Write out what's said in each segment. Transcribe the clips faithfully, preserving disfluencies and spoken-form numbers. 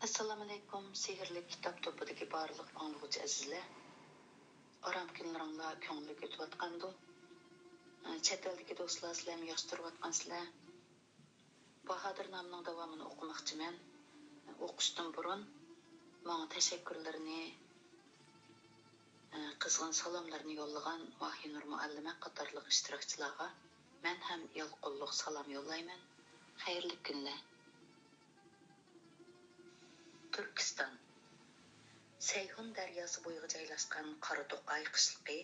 ئەسسالامۇئەلەيكۇم، سېھىرلىك كىتاب توپىدىكى بارلىق ئاڭلىغۇچى ئەزىزلەر. ئارام كۈنلىرىڭلار كۆڭۈللۈك ئۆتۈۋاتقاندۇ؟ چەت ئەلدىكى دوستلار سىلەرمۇ ياخشى تۇرۇۋاتقانسىلەر؟ باھادىرنامىنىڭ داۋامىنى ئوقۇماقچىمەن. ئوقۇشتىن بۇرۇن ماڭا تەشەككۈرلىرىنى، قىزغىن سالاملىرىنى يوللىغان ماھىنۇر مۇئەللىمە قاتارلىق ئىشتىراكچىلارغا مەن ھەم يالقۇنلۇق سالام يوللايمەن. خەيرلىك كۈنلەر. تۈركىستان. سەيھۇن دەرياسى بويىغا جايلاشقان قارا توقاي قىشلىقى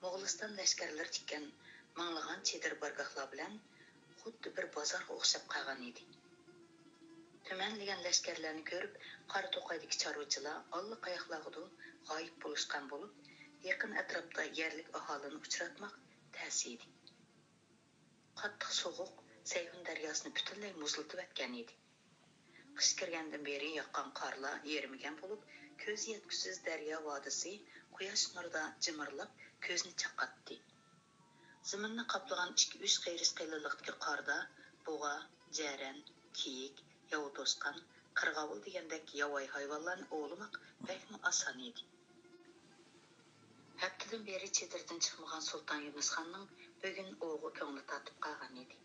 موغۇلىستان لەشكەرلىرى تىككەن مىڭلىغان چېدىر بارگاھلار بىلەن خۇددى بىر بازارغا ئوخشاپ قالغان ئىدى. تۈمەنلىگەن لەشكەرلەرنى كۆرۈپ، قارا توقايدىكى چارۋىچىلار ئاللىقاياقلارغىدۇ غايىب بولۇشقان بولۇپ، يېقىن ئەتراپتا يەرلىك ئاھالىنى ئۇچراتماق تەس ئىدى. قاتتىق سوغۇق سەيھۇن دەرياسىنى پۈتۈنلەي مۇزلىتىۋەتكەن ئىدى. قىش كىرگەندىن بېرى ياغقان قارلار ئېرىمىگەن بولۇپ، كۆز يەتكۈسىز دەريا ۋادىسى قۇياش نۇرىدا جىمىرلاپ كۆزنى چاقاتتى. زېمىننى قاپلىغان ئىككى-ئۈچ قېرىش قېلىنلىقتىكى قاردا بۇغا، جەرەن، كېيىك، ياۋا توشقان، قىرغاۋۇل دېگەندەك ياۋايى ھايۋانلارنى ئوۋلىماق بەكمۇ ئاسان ئىدى. ھەپتىدىن بېرى چېدىردىن چىقمىغان سۇلتان يۇنۇسخاننىڭ بۈگۈن ئوۋغا كۆڭلى تارتىپ قالغان ئىدى.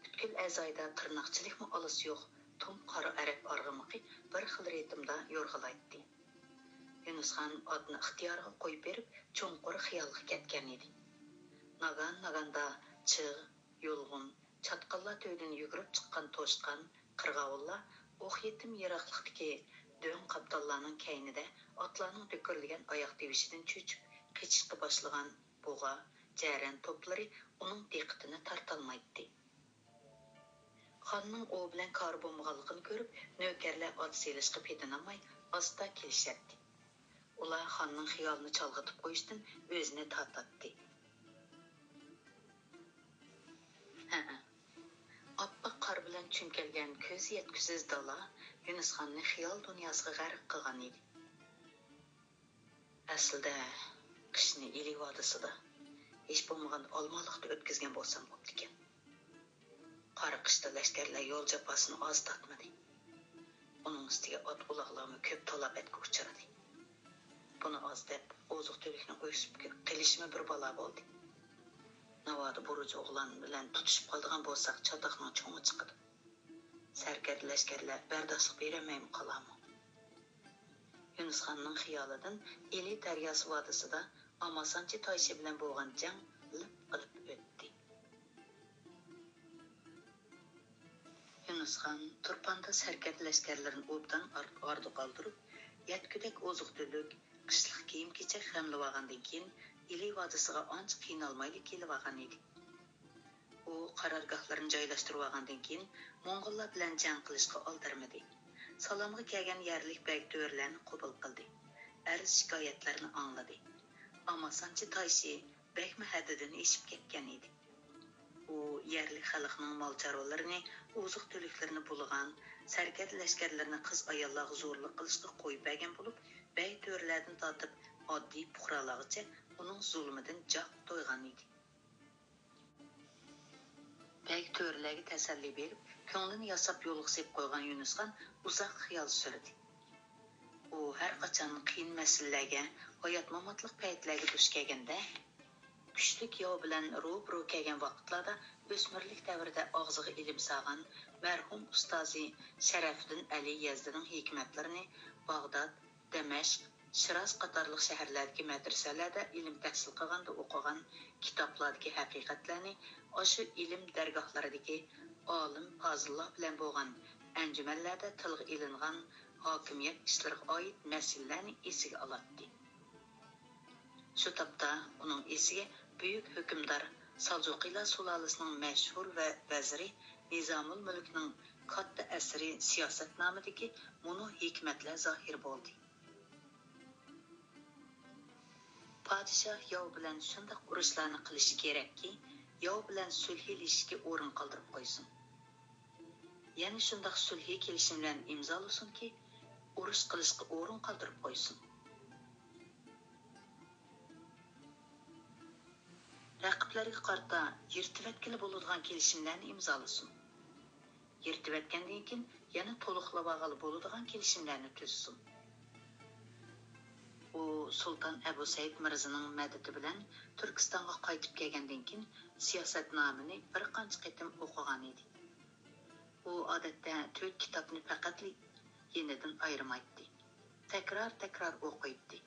پۈتكۈل ئەزايدا تىرناقچىلىكمۇ ئالىسى يوق، تۇم قارا ئەرەب ئارغىمىقى بىر خىل رىتىمدا يورغىلايتتى. يۇنۇسخان ئاتنى ئىختىيارىغا قويۇپ بېرىپ، چوڭقۇر خىيالغا كەتكەن ئىدى. ناگان-ناگاندا چىغ، يۇلغۇن، چاتقاللار تۈۋىدىن يۈگۈرۈپ چىققان توشقان، قىرغاۋۇللار ئوق يېتىم يىراقلىقتىكى دۆڭ قاپتاللارنىڭ كەينىدە ئاتلارنىڭ دۈكۈرلىگەن ئاياق تىۋىشىدىن چۆچۈپ قېچىشقا باشلىغان بۇغا، جەرەن توپلىرى ئۇنىڭ دىققىتىنى تارتالمايتتى. خاننىڭ ئۇ بىلەن كارى بولمىغانلىقىنى كۆرۈپ، نۆكەرلەر ئات سېلىشقا پېتىنالماي ئاستا كېلىشەتتى. ئۇلار خاننىڭ خىيالىنى چالغىتىپ قويۇشتىن ئۆزىنى تارتاتتى. ھەئە. ئاپئاق قار بىلەن چۈمكەلگەن كۆز يەتكۈسىز دالا يۇنۇسخاننى خىيال دۇنياسىغا غەرق قىلغان ئىدى. ئەسلىدە، قىشنى ئىلى ۋادىسىدا، ھېچ بولمىغاندا ئالمالىقتا ئۆتكۈزگەن بولسام بوپتىكەن. قارا قىشتا لەشكەرلەر يول جاپاسىنى ئاز تارتمىدى. ئۇنىڭ ئۈستىگە ئات-ئۇلاغلارمۇ كۆپ تالاپەتكە ئۇچرىدى. بۇنى ئاز دەپ، ئوزۇق-تۈلۈكنى ئۆكسۈپ قېلىشمۇ بىر بالا بولدى. ناۋادا بۇرۇجى ئوغلان بىلەن تۇتۇشۇپ قالىدىغان بولساق، چاتاقنىڭ چوڭى چىقىدۇ. سەركەردە لەشكەرلەر بەرداشلىق بېرەلمەيمۇ قالارمۇ؟ يۇنۇسخاننىڭ خىيالىدىن ئىلى دەرياسى ۋادىسىدا ئاماسانچى تايشى بىلەن بولغان جەڭ لىپ قىلىپ ئۆتتى. يۇنۇسخان تۇرپاندا سەركەردە لەشكەرلىرىنى ئوبدان ئار-، ئارىدا قالدۇرۇپ، يەتكۈدەك ئوزۇق-تۈلۈك، قىشلىق كىيىم-كېچەك غەملىۋالغاندىن كېيىن، ئىلى ۋادىسىغا ئانچە قىينالمايلا كېلىۋالغان ئىدى. ئۇ قارارگاھلىرىنى جايلاشتۇرۇۋالغاندىن كېيىن، موڭغۇللار بىلەن جەڭ قىلىشقا ئالدىرىمىدى. سالامغا كەلگەن يەرلىك بەگ تۆرىلەرنى قوبۇل قىلدى. ئەرز-شىكايەتلەرنى ئاڭلىدى. ئاماسانچى تايشى بەكمۇ ھەددىدىن ئېشىپ كەتكەن ئىدى. ئۇ يەرلىك خەلقنىڭ مال-چارۋىلىرىنى، ئوزۇق-تۈلۈكلىرىنى بۇلىغان، سەركەردە لەشكەرلىرىنى قىز-ئاياللارغا زورلۇق قىلىشقا قويۇپ بەرگەن بولۇپ، بەگ تۆرىلەردىن تارتىپ ئاددىي پۇقرالارغىچە ئۇنىڭ زۇلۇمىدىن جاق تويغان ئىدى. بەگ تۆرىلەرگە تەسەللى بېرىپ، كۆڭلىنى ياساپ يولغا سېلىپ قويغان يۇنۇسخان ئۇزاق خىيال سۈردى. ئۇ ھەر قاچان قىيىن مەسىلىلەرگە، ھايات-ماماتلىق پەيتلەرگە دۇچ كەلگەندە، كۈچلۈك ياۋ بىلەن روبىرو كەلگەن ۋاقىتلاردا ئۆسمۈرلۈك دەۋرىدە ئاغزىغا ئىلىم سالغان مەرھۇم ئۇستازى شەرەپىدىن ئەلى يەزدىنىڭ ھېكمەتلىرىنى باغداد، دىمەشق، شىراز قاتارلىق شەھەرلەردىكى مەدرىسەلەردە ئىلىم تەھسىل قىلغاندا ئوقۇغان، كىتابلاردىكى ھەقىقەتلەرنى ئاشۇ ئىلىم دەرگاھلىرىدىكى ئالىم پازىللار بىلەن بولغان ئەنجۈمەنلەردە تىلغا ئېلىنغان ھاكىمىيەت ئىشلىرىغا ئائىت مەسىلىلەرنى ئېسىگە ئالاتتى. شۇ تاپتا ئۇنىڭ ئېسىگە بۈيۈك ھۆكۈمدار، سالجۇقىلار سۇلالىسىنىڭ مەشھۇر ۋە ۋەزىرى نىزامۇلمۈلۈكنىڭ كاتتا ئەسىرى سىياسەتنامىدىكى مۇنۇ ھېكمەتلەر زاھىر بولدى. پادىشاھ ياۋ بىلەن شۇنداق ئۇرۇشلارنى قىلىشى كېرەككى، ياۋ بىلەن سۈلھىلىشىشكە ئورۇن قالدۇرۇپ قويسۇن. يەنە شۇنداق سۈلھى كېلىشىملەرنى ئىمزالىسۇنكى، ئۇرۇش قىلىشقا ئورۇن قالدۇرۇپ قويسۇن. رەقىبلەرگە قارىتا يىرتىۋەتكىلى بولىدىغان كېلىشىملەرنى ئىمزالىسۇن. يىرتىۋەتكەندىن كېيىن يەنە تولۇقلىۋالغىلى بولىدىغان كېلىشىملەرنى تۈزسۇن. ئۇ سۇلتان ئەبۇ سەئىد مىرزىنىڭ مەدىتى بىلەن تۈركىستانغا قايتىپ كەلگەندىن كېيىن سىياسەتنامىنى بىر قانچە قېتىم ئوقۇغان ئىدى. ئۇ ئادەتتە تۆت كىتابنى پەقەتلا يېنىدىن ئايرىمايتتى. تەكرار-تەكرار ئوقۇيتتى.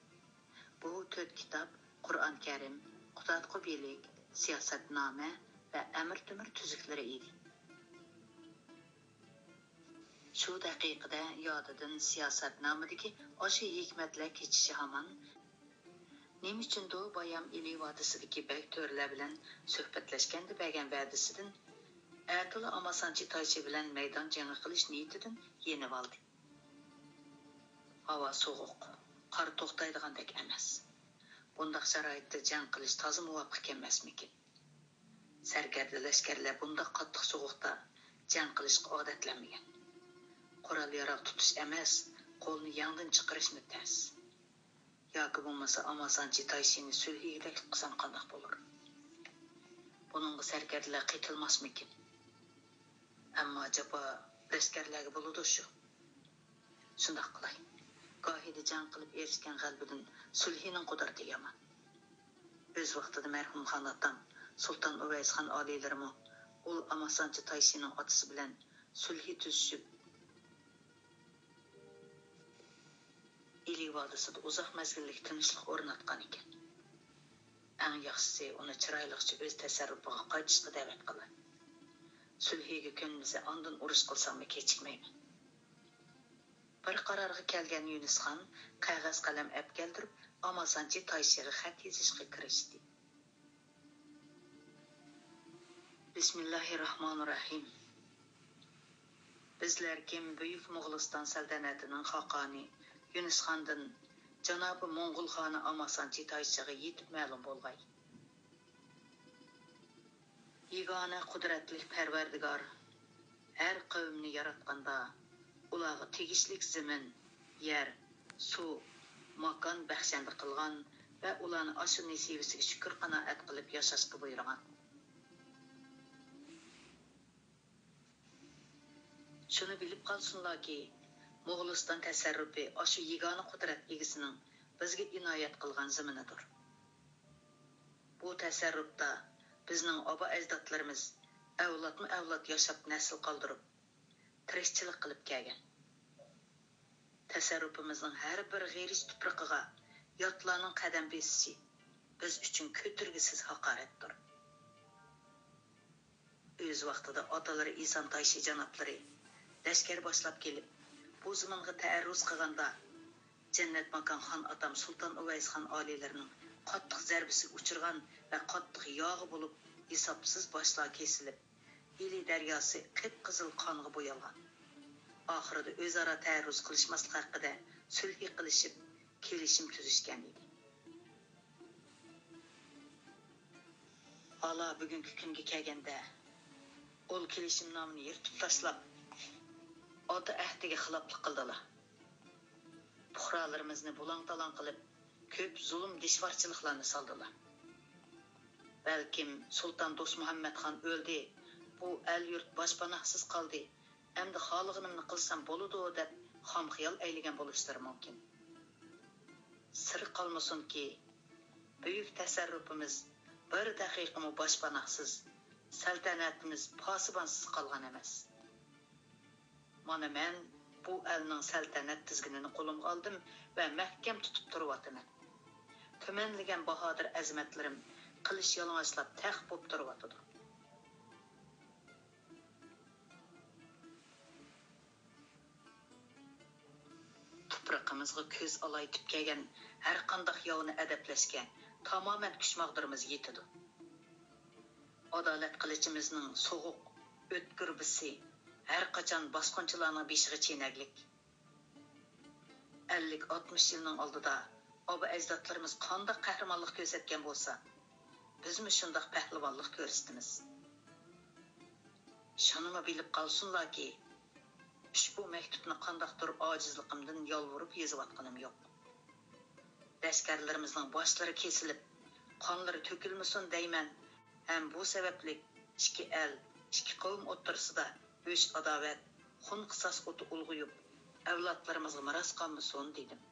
بۇ تۆت كىتاب قۇرئان كەرىم، قۇتادغۇ بىلىك، سىياسەتنامە ۋە ئەمىر تۆمۈر تۈزۈكلىرى ئىدى. شۇ دەقىقىدە يادىدىن سىياسەتنامىدىكى ئاشۇ ھېكمەتلەر كېچىشى ھامان، نېمە ئۈچۈندۇ بايام ئىلى ۋادىسىدىكى بەگ تۆرىلەر بىلەن سۆھبەتلەشكەندە بەرگەن ۋەدىسىدىن، ئەتىلا ئاماسانچى تايشى بىلەن مەيدان جېڭى قىلىش نىيىتىدىن يېنىۋالدى. ھاۋا سوغۇق، قار توختايدىغاندەك ئەمەس. بۇنداق شارائىتتا جەڭ قىلىش تازا مۇۋاپىق ئىكەنمەسمىكىن؟ سەركەردە لەشكەرلەر بۇنداق قاتتىق سوغۇقتا جەڭ قىلىشقا ئادەتلەنمىگەن. قورال-ياراغ تۇتۇش ئەمەس، قولنى يەڭدىن چىقىرىشمۇ تەس. ياكى بولمىسا ئاماسانچى تايشىنى سۈلھىگە تەكلىپ قىلسام قانداق بولۇر؟ بۇنىڭغا سەركەردىلەر قېتىلماسمىكىن؟ ئەمما جاپا لەشكەرلەرگە بولىدۇ شۇ. شۇنداق قىلاي. گاھىدا جەڭ قىلىپ ئېرىشكەن غەلىبىدىن سۈلھىنىڭ قۇدرىتى يامان. ئۆز ۋاقتىدا مەرھۇم خان ئاتام سۇلتان ئۇۋەيسخان ئالىيلىرىمۇ ئۇل ئاماسانچى تايشىنىڭ ئاتىسى بىلەن سۈلھى تۈزۈشۈپ، ئىلى ۋادىسىدا ئۇزاق مەزگىللىك تىنچلىق ئورناتقان ئىكەن. ئەڭ ياخشىسى ئۇنى چىرايلىقچە ئۆز تەسەررۇپىغا قايتىشقا دەۋەت قىلاي. سۈلھىگە كۆنمىسە ئاندىن ئۇرۇش قىلساڭمۇ كېچىكمەيمەن. بىر قارارغا كەلگەن يۈنۈس خان قەغەز قەلەم ئەپكەلدۈرۈپ ئاماسانچى تايشىغا خەت يېزىشقا كىرىشتى. بىسمىللاھىرراھمانىرراھىم. بىزلەر كىم بۈيۈك موغۇلىستان سەلتەنىتىنىڭ خاقانى يۈنۈس خاندىن جانابى موڭغۇل خانى ئاماسانچى تايشىغا يېتىپ مەلۇم بولغاي. يېگانە قۇدرەتلىك پەرۋەردىگار ھەر قەۋمنى ياراتقاندا، ئۇلارغا تېگىشلىك زېمىن، يەر، سۇ، ماكان بەخشەندە قىلغان ۋە ئۇلارنى ئاشۇ نېسىۋىسىگە شۈكۈر قانائەت قىلىپ ياشاشقا بۇيرۇغان. شۇنى بىلىپ قالسۇنلاركى، موغۇلىستان تەسەررۇپى ئاشۇ يېگانە قۇدرەت ئىگىسىنىڭ بىزگە ئىنايەت قىلغان زېمىنىدۇر. بۇ تەسەررۇپتا بىزنىڭ ئابا-ئەجدادلىرىمىز ئەۋلادمۇ-ئەۋلاد ياشاپ نەسىل قالدۇرۇپ، تىرىكچىلىك قىلىپ كەلگەن. تەسەررۇپىمىزنىڭ ھەر بىر غېرىچ تۇپرىقىغا، ياتلارنىڭ قەدەم بېسىشى بىز ئۈچۈن كۆتۈرگۈسىز ھاقارەتتۇر. ئۆز ۋاقتىدا ئاتىلىرى ئېسان تايشى جانابلىرى لەشكەر باشلاپ كېلىپ، بۇ زېمىنغا تەئەررۇز قىلغاندا، جەننەت ماكان خان ئاتام سۇلتان ئۇۋەيس خان ئالىيلىرىنىڭ قاتتىق زەربىسىگە ئۇچرىغان ۋە قاتتىق ياغى بولۇپ، ھېسابسىز باشلار كېسىلىپ، ئىلى دەرياسى قىپقىزىل قانغا بويالغان. ئاخىرىدا ئۆزئارا تەئەررۇز قىلىشماسلىق ھەققىدە سۈلھى قىلىشىپ، كېلىشىم تۈزۈشكەن ئىدى. ھالا بۈگۈنكى كۈنگە كەلگەندە، ئۇل كېلىشىمنامىنى يىرتىپ تاشلاپ، ئاتا ئەھدىگە خىلاپلىق قىلدىلا. پۇقرالىرىمىزنى بۇلاڭ-تالاڭ قىلىپ، كۆپ زۇلۇم، دىشۋارچىلىقلارنى سالدىلا. بەلكىم سۇلتان دوستمۇھەممەتخان ئۆلدى، بۇ ئەل-يۇرت باشپاناھسىز قالدى، ئەمدى خالىغىنىمنى قىلسام بولىدۇ دەپ خام خىيال ئەيلىگەن بولۇشلىرى مۇمكىن. سىر قالمىسۇنكى، بۈيۈك تەسەررۇپىمىز بىر دەقىقىمۇ باشپاناھسىز، سەلتەنەتىمىز پاسىبانسىز قالغان ئەمەس. مانا مەن بۇ ئەلنىڭ سەلتەنەت تىزگىنىنى قولۇمغا ئالدىم ۋە مەھكەم تۇتۇپ تۇرۇۋاتىمەن. تۈمەنلىگەن باھادىر ئەزىمەتلىرىم قىلىچ يالىڭاچلاپ تەخت بولۇپ تۇرۇۋاتىدۇ. تۇپرىقىمىزغا كۆز ئالايتىپ كەلگەن ھەرقانداق ياۋنى ئەدەپلەشكە تامامەن كۈچ-ماغدۇرىمىز يېتىدۇ. ئادالەت قىلىچىمىزنىڭ سوغۇق، ئۆتكۈر بىسى ھەرقاچان باسقۇنچىلارنىڭ بېشىغا چېنەكلىك. ئەللىك، ئاتمىش يىلنىڭ ئالدىدا ئابا-ئەجدادلىرىمىز قانداق قەھرىمانلىق كۆرسەتكەن بولسا، بىزمۇ شۇنداق پەھلىۋانلىق كۆرسىتىمىز. شۇنىمۇ بىلىپ قالسۇنلاركى، ئۇشبۇ مەكتۇپنى قانداقتۇر ئاجىزلىقىمدىن يالۋۇرۇپ يېزىۋاتقىنىم يوق. لەشكەرلىرىمىزنىڭ باشلىرى كېسىلىپ، قانلىرى تۆكۈلمىسۇن دەيمەن ھەم بۇ سەۋەبلىك ئىككى ئەل، ئىككى قەۋم ئوتتۇرىسىدا ئۆچ-ئاداۋەت، خۇن قىساس ئوتى ئۇلغىيىپ، ئەۋلادلىرىمىزغا مىراس قالمىسۇن، دېدىم.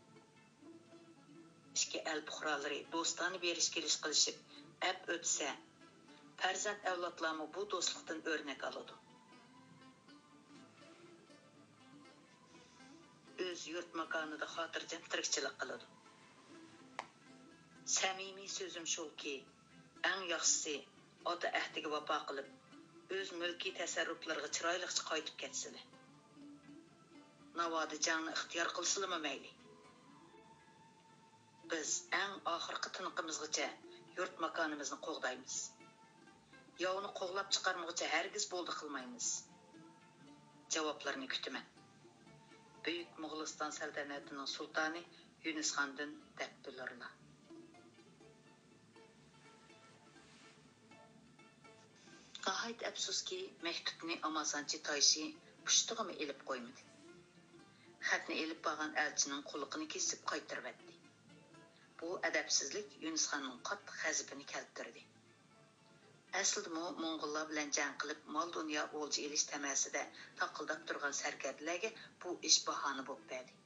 ئىككى ئەل پۇقرالىرى دوستانە بېرىش-كېلىش قىلىشىپ، ئەپ ئۆتسە، پەرزەنت ئەۋلادلارمۇ بۇ دوستلۇقتىن ئۆرنەك ئالىدۇ. ئۆز يۇرت ماكانىدا خاتىرجەم تىرىكچىلىك قىلىدۇ. سەمىمىي سۆزۈم شۇكى، ئەڭ ياخشىسى، ئاتا ئەھدىگە ۋاپا قىلىپ، ئۆز مۈلكىي تەسەررۇپلىرىغا چىرايلىقچە قايتىپ كەتسىلە. ناۋادا جەڭنى ئىختىيار قىلسىلىمۇ مەيلى. بىز ئەڭ ئاخىرقى تىنىقىمىزغىچە يۇرت ماكانىمىزنى قوغدايمىز. ياۋنى قوغلاپ چىقارمىغۇچە ھەرگىز بولدى قىلمايمىز. جاۋابلىرىنى كۈتىمەن. بۈيۈك موغۇلىستان سەلتەنىتىنىڭ سۇلتانى يۈنۈسخاندىن دەپ بىلۇرلا. ناھايىتى ئەپسۇسكى، مەكتۇپنى ئاماسانچى تايشى پۇشتىغىمۇ ئېلىپ قويمىدى. خەتنى ئېلىپ بارغان ئەلچىنىڭ قۇلىقىنى كېسىپ قايتۇرۇۋەتتى. بۇ ئەدەپسىزلىك يۈنۈسخاننىڭ قاتتىق غەزىپىنى كەلتۈردى. ئەسلىدىمۇ موڭغۇللار بىلەن جەڭ قىلىپ، مال-دۇنيا ئولجا ئېلىش تەمەسىدە تاقىلداپ تۇرغان سەركەردىلەرگە بۇ ئىش باھانە بولۇپ بەردى.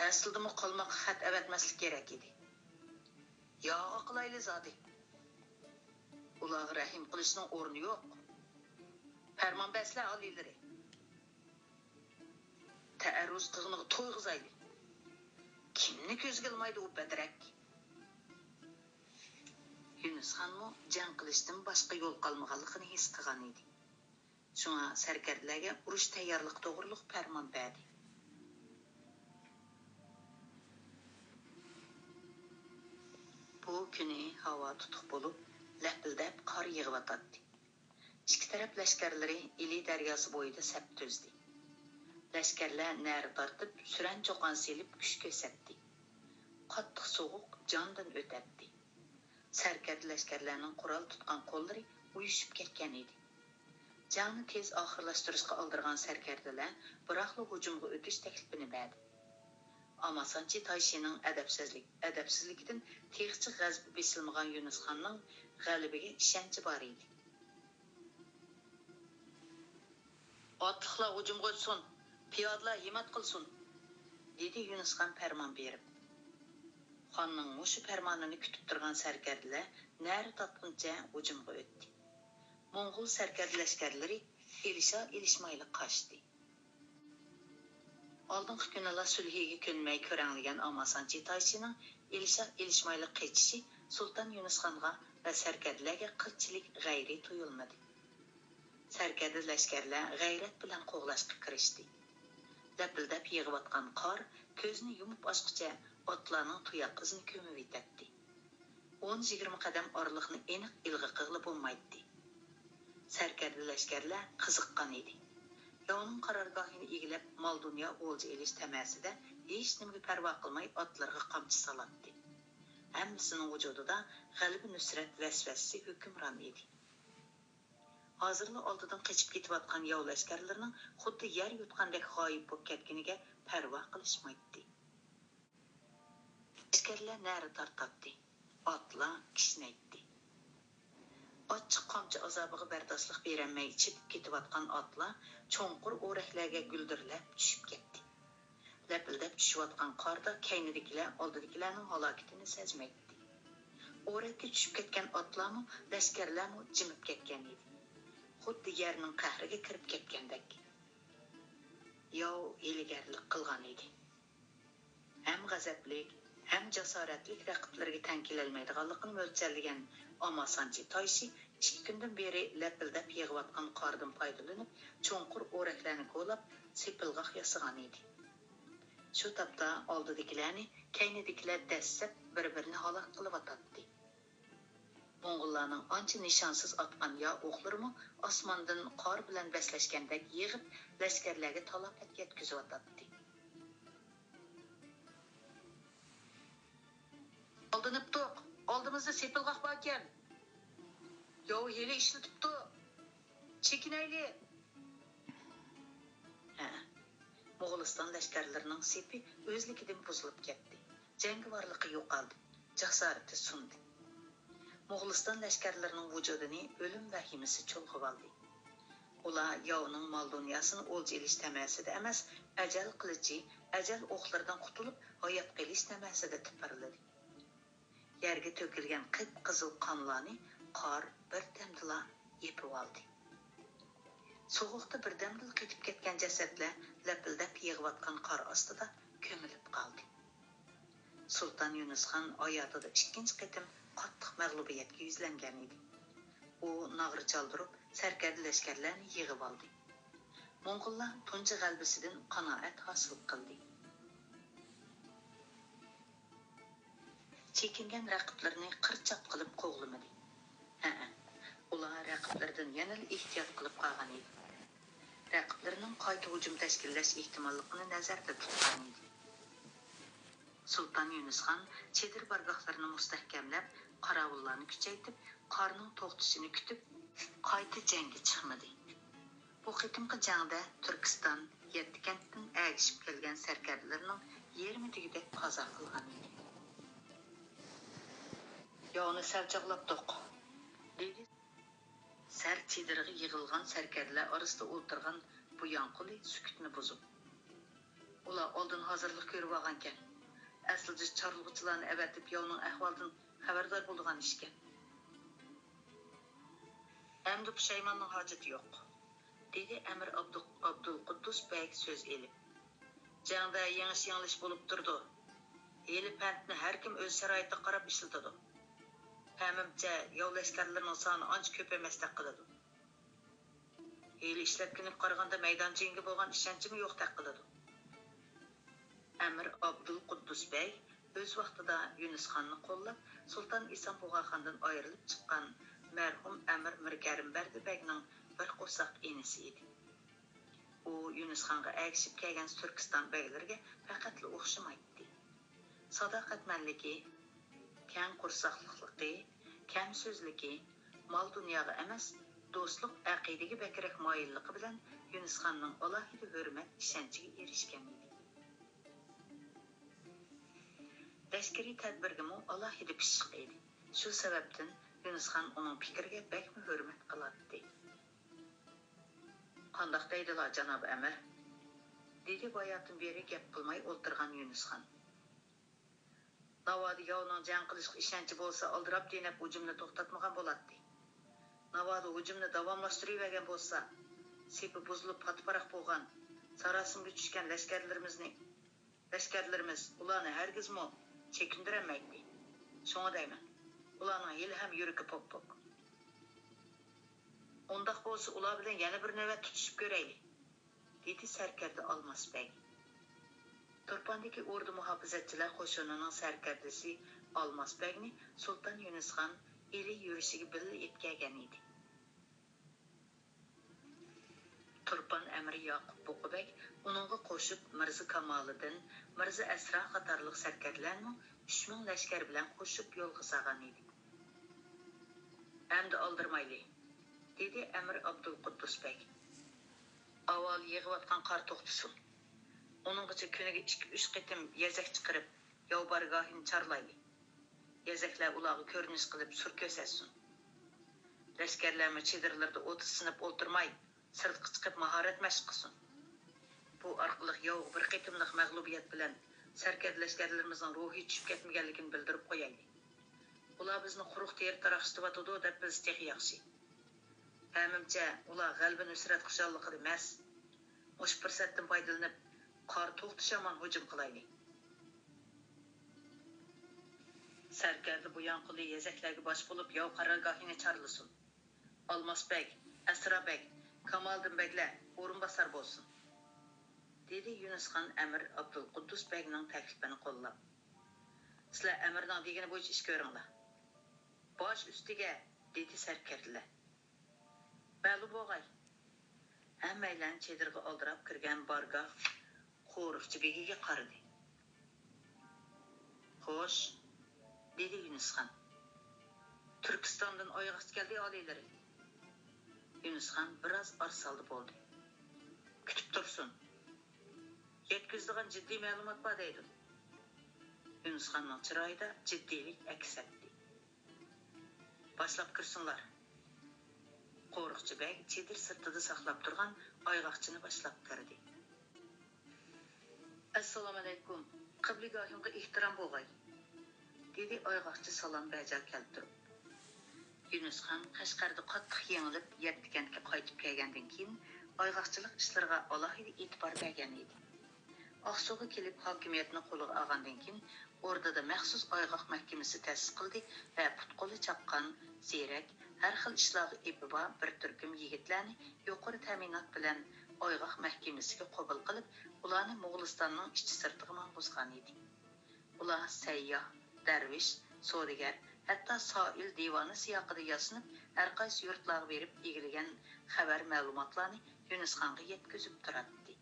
ئەسلىدىمۇ قالماققا خەت ئەۋەتمەسلىك كېرەك ئىدى. ياغا قىلايلى زادى. ئۇلارغا رەھىم قىلىشنىڭ ئورنى يوق. پەرمان بەرسىلە ئالىيلىرى. تەئەررۇز قىلغىنىغا تويغۇزايلى. كىمنى كۆزگە ئىلمايدۇ ئۇ بەدرەك؟ يۈنۈسخانمۇ جەڭ قىلىشتىن باشقا يول قالمىغانلىقىنى ھېس قىلغان ئىدى. شۇڭا سەركەردىلەرگە ئۇرۇش تەييارلىقى توغرۇلۇق پەرمان بەردى. بۇ كۈنى ھاۋا تۇتۇق بولۇپ، لەپىلدەپ قار يېغىۋاتاتتى. ئىككى تەرەپ لەشكەرلىرى ئىلى دەرياسى بويىدا سەپ تۈزدى. لەشكەرلەر نەرە تارتىپ، سۈرەن-چوقان سېلىپ كۈچ كۆرسەتتى. قاتتىق سوغۇق جاندىن ئۆتەتتى. سەركەردە لەشكەرلەرنىڭ قورال تۇتقان قوللىرى ئۇيۇشۇپ كەتكەن ئىدى. جەڭنى تېز ئاخىرلاشتۇرۇشقا ئالدىرىغان سەركەردىلەر بىراقلا ھۇجۇمغا ئۆتۈش تەكلىپىنى بەردى. ئاماسانچى تايشىنىڭ ئەدەپسىزلىك، ئەدەپسىزلىكىدىن تېخىچە غەزىپى بېسىلمىغان يۈنۈسخاننىڭ غەلىبىگە ئىشەنچى بار ئىدى. ئاتلىقلار ھۇجۇمغا ئۆتسۇن، پىيادىلەر ھىممەت قىلسۇن، دېدى يۈنۈسخان پەرمان بېرىپ. خاننىڭ مۇشۇ پەرمانىنى كۈتۈپ تۇرغان سەركەردىلەر نەرە تارتقىنىچە ھۇجۇمغا ئۆتتى. موڭغۇل سەركەردە لەشكەرلىرى ئېلىشا-ئېلىشمايلا قاچتى. ئالدىنقى كۈنىلا سۈلھىگە كۆنمەي كۆرەڭلىگەن ئاماسانچى تايشىنىڭ ئېلىشا-ئېلىشمايلا قېچىشى سۇلتان يۈنۈسخانغا ۋە سەركەردىلەرگە قىلچىلىك غەيرىي تۇيۇلمىدى. سەركەردە لەشكەرلەر غەيرەت بىلەن قوغلاشقا كىرىشتى. لەپىلدەپ يېغىۋاتقان قار كۆزنى يۇمۇپ ئاچقۇچە ئاتلارنىڭ تۇياق ئىزىنى كۆمۈۋېتەتتى. ئون-يىگىرمە قەدەم ئارىلىقنى ئېنىق ئىلغا قىلغىلى بولمايتتى. سەركەردە لەشكەرلەر قىزىققان ئىدى. ياۋنىڭ قارارگاھىنى ئىگىلەپ، مال-دۇنيا ئولجا ئېلىش تەمەسىدە ھېچنېمىگە پەرۋا قىلماي ئاتلىرىغا قامچا سالاتتى. ھەممىسىنىڭ ۋۇجۇدىدا غەلىبە-نۇسرەت ۋەسۋەسىسى ھۆكۈمران ئىدى. ھازىرلا ئالدىدىن قېچىپ كېتىۋاتقان ياۋ لەشكەرلىرىنىڭ خۇددى يەر يۇتقاندەك غايىب بولۇپ كەتكىنىگە پەرۋا قىلىشمايتتى. لەشكەرلەر نەرە تارتاتتى، ئاتلار كىشنەيتتى. ئاچچىق قامچا ئازابىغا بەرداشلىق بېرەلمەي چېپىپ كېتىۋاتقان ئاتلار چوڭقۇر ئورەكلەرگە گۈلدۈرلەپ چۈشۈپ كەتتى. لەپىلدەپ چۈشۈۋاتقان قاردا كەينىدىكىلەر ئالدىدىكىلەرنىڭ ھالاكىتىنى سەزمەيتتى. ئورەككە چۈشۈپ كەتكەن ئاتلارمۇ، لەشكەرلەرمۇ جىمىپ كەتكەن ئىدى. خۇددى يەرنىڭ قەھرىگە كىرىپ كەتكەندەك. ياۋ ھىيلىگەرلىك قىلغان ئىدى. ھەم غەزەپلىك، ھەم جاسارەتلىك رەقىبلىرىگە تەڭ كېلەلمەيدىغانلىقىنى مۆلچەرلىگەن ئاماسانچى تايشى ئىككى كۈندىن بېرى لەپىلدەپ يېغىۋاتقان قاردىن پايدىلىنىپ، چوڭقۇر ئورەكلەرنى كولاپ، سېپىلغاق ياسىغان ئىدى. شۇ تاپتا ئالدىدىكىلەرنى كەينىدىكىلەر دەسسەپ بىر-بىرىنى ھالاك قىلىۋاتاتتى. موڭغۇللارنىڭ ئانچە نىشانسىز ئاتقان يا ئوقلىرىمۇ ئاسماندىن قار بىلەن بەسلەشكەندەك يېغىپ، لەشكەرلەرگە تالاپەت يەتكۈزۈۋاتاتتى. ئالدىنىپتۇق، ئالدىمىزدا سېپىلغاق باركەن. ياۋ ھىيلە ئىشلىتىپتۇ. چېكىنەيلى. ھە، موغۇلىستان لەشكەرلىرىنىڭ سېپى ئۆزلۈكىدىن بۇزۇلۇپ كەتتى. جەڭگىۋارلىقى يوقالدى. جاسارىتى سۇندى. موغۇلىستان لەشكەرلىرىنىڭ ۋۇجۇدىنى ئۆلۈم ۋەھىمىسى چۇلغىۋالدى. ئۇلار ياۋنىڭ مال-دۇنياسىنى ئولجا ئېلىش تەمەسىدە ئەمەس، ئەجەل قىلىچى، ئەجەل ئوقلىرىدىن قۇتۇلۇپ ھايات قېلىش تەمەسىدە تىپىرلىدى. يەرگە تۆكۈلگەن قىپقىزىل قانلارنى قار بىردەمدىلا يېپىۋالدى. سوغۇقتا بىردەمدىلا قېتىپ كەتكەن جەسەتلەر لەپىلدەپ يېغىۋاتقان قار ئاستىدا كۆمۈلۈپ قالدى. سۇلتان يۇنۇسخان ھاياتىدا ئىككىنچى قېتىم قاتتىق مەغلۇبىيەتكە يۈزلەنگەن ئىدى. ئۇ ناغرا چالدۇرۇپ، سەركەردە لەشكەرلەرنى يىغىۋالدى. موڭغۇللار تۇنجى غەلىبىسىدىن قانائەت ھاسىل قىلدى. چېكىنگەن رەقىبلىرىنى قىرچاق قىلىپ قوغلىمىدى. ھەئە، ئۇلار رەقىبلىرىدىن يەنىلا ئېھتىيات قىلىپ قالغان ئىدى. رەقىبلىرىنىڭ قايتا ھۇجۇم تەشكىللەش ئېھتىماللىقىنى نەزەردە تۇتقان ئىدى. سۇلتان يۇنۇسخان چېدىر بارگاھلىرىنى مۇستەھكەملەپ، قاراۋۇللارنى كۈچەيتىپ، قارنىڭ توختىشىنى كۈتۈپ، قايتا جەڭگە چىقمىدى. بۇ قېتىمقى جەڭدە تۈركىستان يەتتە كەنتتىن ئەگىشىپ كەلگەن سەركەردىلىرىنىڭ يېرىمى دېگۈدەك قازا قىلغان ئىدى. ياۋنى سەل چاغلاتتۇق، دېدى سەر چېدىرىغا يىغىلغان سەركەردىلەر ئارىسىدا ئولتۇرغان بۇياڭقۇلى سۈكۈتنى بۇزۇپ. ئۇلار ئالدىن ھازىرلىق كۆرۈۋالغانىكەن. ئەسلىدە چارلىغۇچىلارنى ئەۋەتىپ ياۋنىڭ ئەھۋالىدىن خەۋەردار بولىدىغان ئىشكەن. ئەمدى پۇشايماننىڭ ھاجىتى يوق، دېدى ئەمىر ئابدۇ-، ئابدۇلقۇددۇس بەگ سۆز ئېلىپ. جەڭدە يېڭىش-يېڭىلىش بولۇپ تۇرىدۇ. ھىيلە-پەندنى ھەركىم ئۆز شارائىتىغا قاراپ ئىشلىتىدۇ. پەمىمچە، ياۋ لەشكەرلىرىنىڭ سانى ئانچە كۆپ ئەمەستەك قىلىدۇ. ھىيلە ئىشلەتكىنىگە قارىغاندا مەيدانچىگە بولغان ئىشەنچىمۇ يوقتەك قىلىدۇ. ئەمىر ئابدۇلقۇددۇس بەگ ئۆز ۋاقتىدا يۈنۈسخاننى قوللاپ، سۇلتان ئىسام بۇغاخاندىن ئايرىلىپ چىققان مەرھۇم ئەمىر مىركەرىم بەردى بەگنىڭ بىر قورساق ئىنىسى ئىدى. ئۇ يۈنۈسخانغا ئەگىشىپ كەلگەن تۈركىستان بەگلىرىگە پەقەتلا ئوخشىمايتتى. ساداقەتمەنلىكى، كەڭ قورساقلىقلىقى، كەم سۆزلۈكى، مال-دۇنياغا ئەمەس، دوستلۇق، ئەقىدىگە بەكرەك مايىللىقى بىلەن يۈنۈسخاننىڭ ئالاھىدە ھۆرمەت، ئىشەنچىگە ئېرىشكەن ئىدى. لەشكىرىي تەدبىرگىمۇ ئالاھىدە پىششىق ئىدى. شۇ سەۋەبتىن يۈنۈسخان ئۇنىڭ پىكرىگە بەكمۇ ھۆرمەت قىلاتتى. «قانداق دەيدىلا، جانابىي ئەمىر؟» دېدى باياتىن بېرى گەپ قىلماي ئولتۇرغان يۈنۈسخان. «ناۋادا ياۋنىڭ جەڭ قىلىشقا ئىشەنچى بولسا، ئالدىراپ دېنەپ ھۇجۇمنى توختاتمىغان بولاتتى. ناۋادا ھۇجۇمنى داۋاملاشتۇرۇۋەرگەن بولسا، سېپى بۇزۇلۇپ پاتىپاراق بولغان، ساراسىمىگە چۈشكەن لەشكەرلىرىمىزنى، لەشكەرلىرىمىز ئۇلارنى ھەرگىزمۇ چېكىندۈرەلمەيتتى. شۇڭا دەيمەن، ئۇلارنىڭ ھېلىھەم يۈرىكى پوك-پوك. ئۇنداق بولسا، ئۇلار بىلەن يەنە بىر نۆۋەت تۇتۇشۇپ كۆرەيلى.» دېدى سەركەردە ئالماس بەگ. تۇرپاندىكى ئوردا مۇھاپىزەتچىلەر قوشۇنىنىڭ سەركەردىسى ئالماس بەگنى سۇلتان يۈنۈسخان ئىلى يۈرۈشىگە بىللە ئېلىپ كەلگەن ئىدى. تۇرپان ئەمىرى ياقۇپ بۇقا بەگ ئۇنىڭغا قوشۇپ مىرزا كامالىدىن، مىرزا ئەسرا قاتارلىق سەركەردىلەرنىمۇ ئۈچ مىڭ لەشكەر بىلەن قوشۇپ يولغا سالغان ئىدى. «ئەمدى ئالدىرىمايلى.» دېدى ئەمىر ئابدۇلقۇددۇس بەگ. «ئاۋۋال يېغىۋاتقان قار توختىسۇن. ئۇنىڭغىچە كۈنىگە ئىككى-ئۈچ قېتىم يېزەك چىقىرىپ، ياۋ بارگاھىنى چارلايلى. يېزەكلەر ئۇلارغا كۆرۈنۈش قىلىپ سۈر كۆرسەتسۇن. لەشكەرلەرمۇ چېدىرلىرىدا ئوتتا سىنىپ ئولتۇرماي، سىرتقا چىقىپ ماھارەت مەشىق قىلسۇن. بۇ ئارقىلىق ياۋغا بىر قېتىملىق مەغلۇبىيەت بىلەن سەركەردە لەشكەرلىرىمىزنىڭ روھى چۈشۈپ كەتمىگەنلىكىنى بىلدۈرۈپ قويايلى. ئۇلار بىزنى قۇرۇق تېرە تاراقشىتىۋاتىدۇ دەپ بىلسە تېخى ياخشى. پەمىمچە، ئۇلار غەلىبە-نۇسرەت خۇشاللىقىدا مەست. مۇشۇ پۇرسەتتىن پايدىلىنىپ، قار توختىشى ھامان ھۇجۇم قىلايلى. سەركەردە بۇيانقۇلى يېزەكلەرگە باش بولۇپ ياۋ قارارگاھىنى چارلىسۇن. ئالماس بەگ، ئەسرا بەگ، كامالىدىن بەگلەر ئورۇنباسار بولسۇن.» دېدى يۈنۈسخان ئەمىر ئابدۇلقۇددۇس بەگنىڭ تەكلىپىنى قوللاپ. «سىلەر ئەمىرنىڭ دېگىنى بويىچە ئىش كۆرۈڭلار.» «باش ئۈستىگە!» دېدى سەركەردىلەر. «مەلۇم بولغاي.» ھەممەيلەن چېدىرغا ئالدىراپ كىرگەن بارگاھ قورۇقچى بېگىگە قارىدى. «خوش.» دېدى يۈنۈسخان. «تۈركىستاندىن ئاياغ ئاستى كەلدى ئالىيلىرى.» يۈنۈسخان بىراز ئارىسالدى بولدى. «كۈتۈپ تۇرسۇن. يەتكۈزىدىغان جىددىي مەلۇمات بار» دەيدۇ. يۈنۈسخاننىڭ چىرايىدا جىددىيلىك ئەكس ئەتتى. «باشلاپ كىرسۇنلار.» قورۇقچى بەگ چېدىر سىرتىدا ساقلاپ تۇرغان ئايغاقچىنى باشلاپ كىردى. ئەسسالامۇئەلەيكۇم، قىبلىگاھىمغا ئېھتىرام بوغاي، دېدى ئايغاقچى سالام بەجا كەلتۈرۈپ. يۈنۈسخان قەشقەردە قاتتىق يېڭىلىپ، يەتتە كەنتكە قايتىپ كەلگەندىن كېيىن، ئايغاقچىلىق ئىشلىرىغا ئالاھىدە ئېتىبار بەرگەن ئىدى. ئاقسۇغا كېلىپ، ھاكىمىيەتنى قولىغا ئالغاندىن كېيىن، ئوردىدا مەخسۇس ئايغاق مەھكىمىسى تەسىس قىلدى ۋە پۇت-قولى چاققان، زېرەك، ھەر خىل ئىشلارغا ئېپى بار بىر تۈركۈم يىگىتلەرنى يۇقىرى تەمىنات بىلەن ئايغاق مەھكىمىسىگە قوبۇل قىلىپ، ئۇلارنى موغۇلىستاننىڭ ئىچى-سىرتىغا ماڭغۇزغان ئىدى. ئۇلار سەيياھ، دەرۋىش، سودىگەر، ھەتتا سائىل دىۋانە سىياقىدا ياسىنىپ، ھەرقايسى يۇرتلارغا بېرىپ ئىگىلىگەن خەۋەر، مەلۇماتلارنى يۈنۈسخانغا يەتكۈزۈپ تۇراتتى.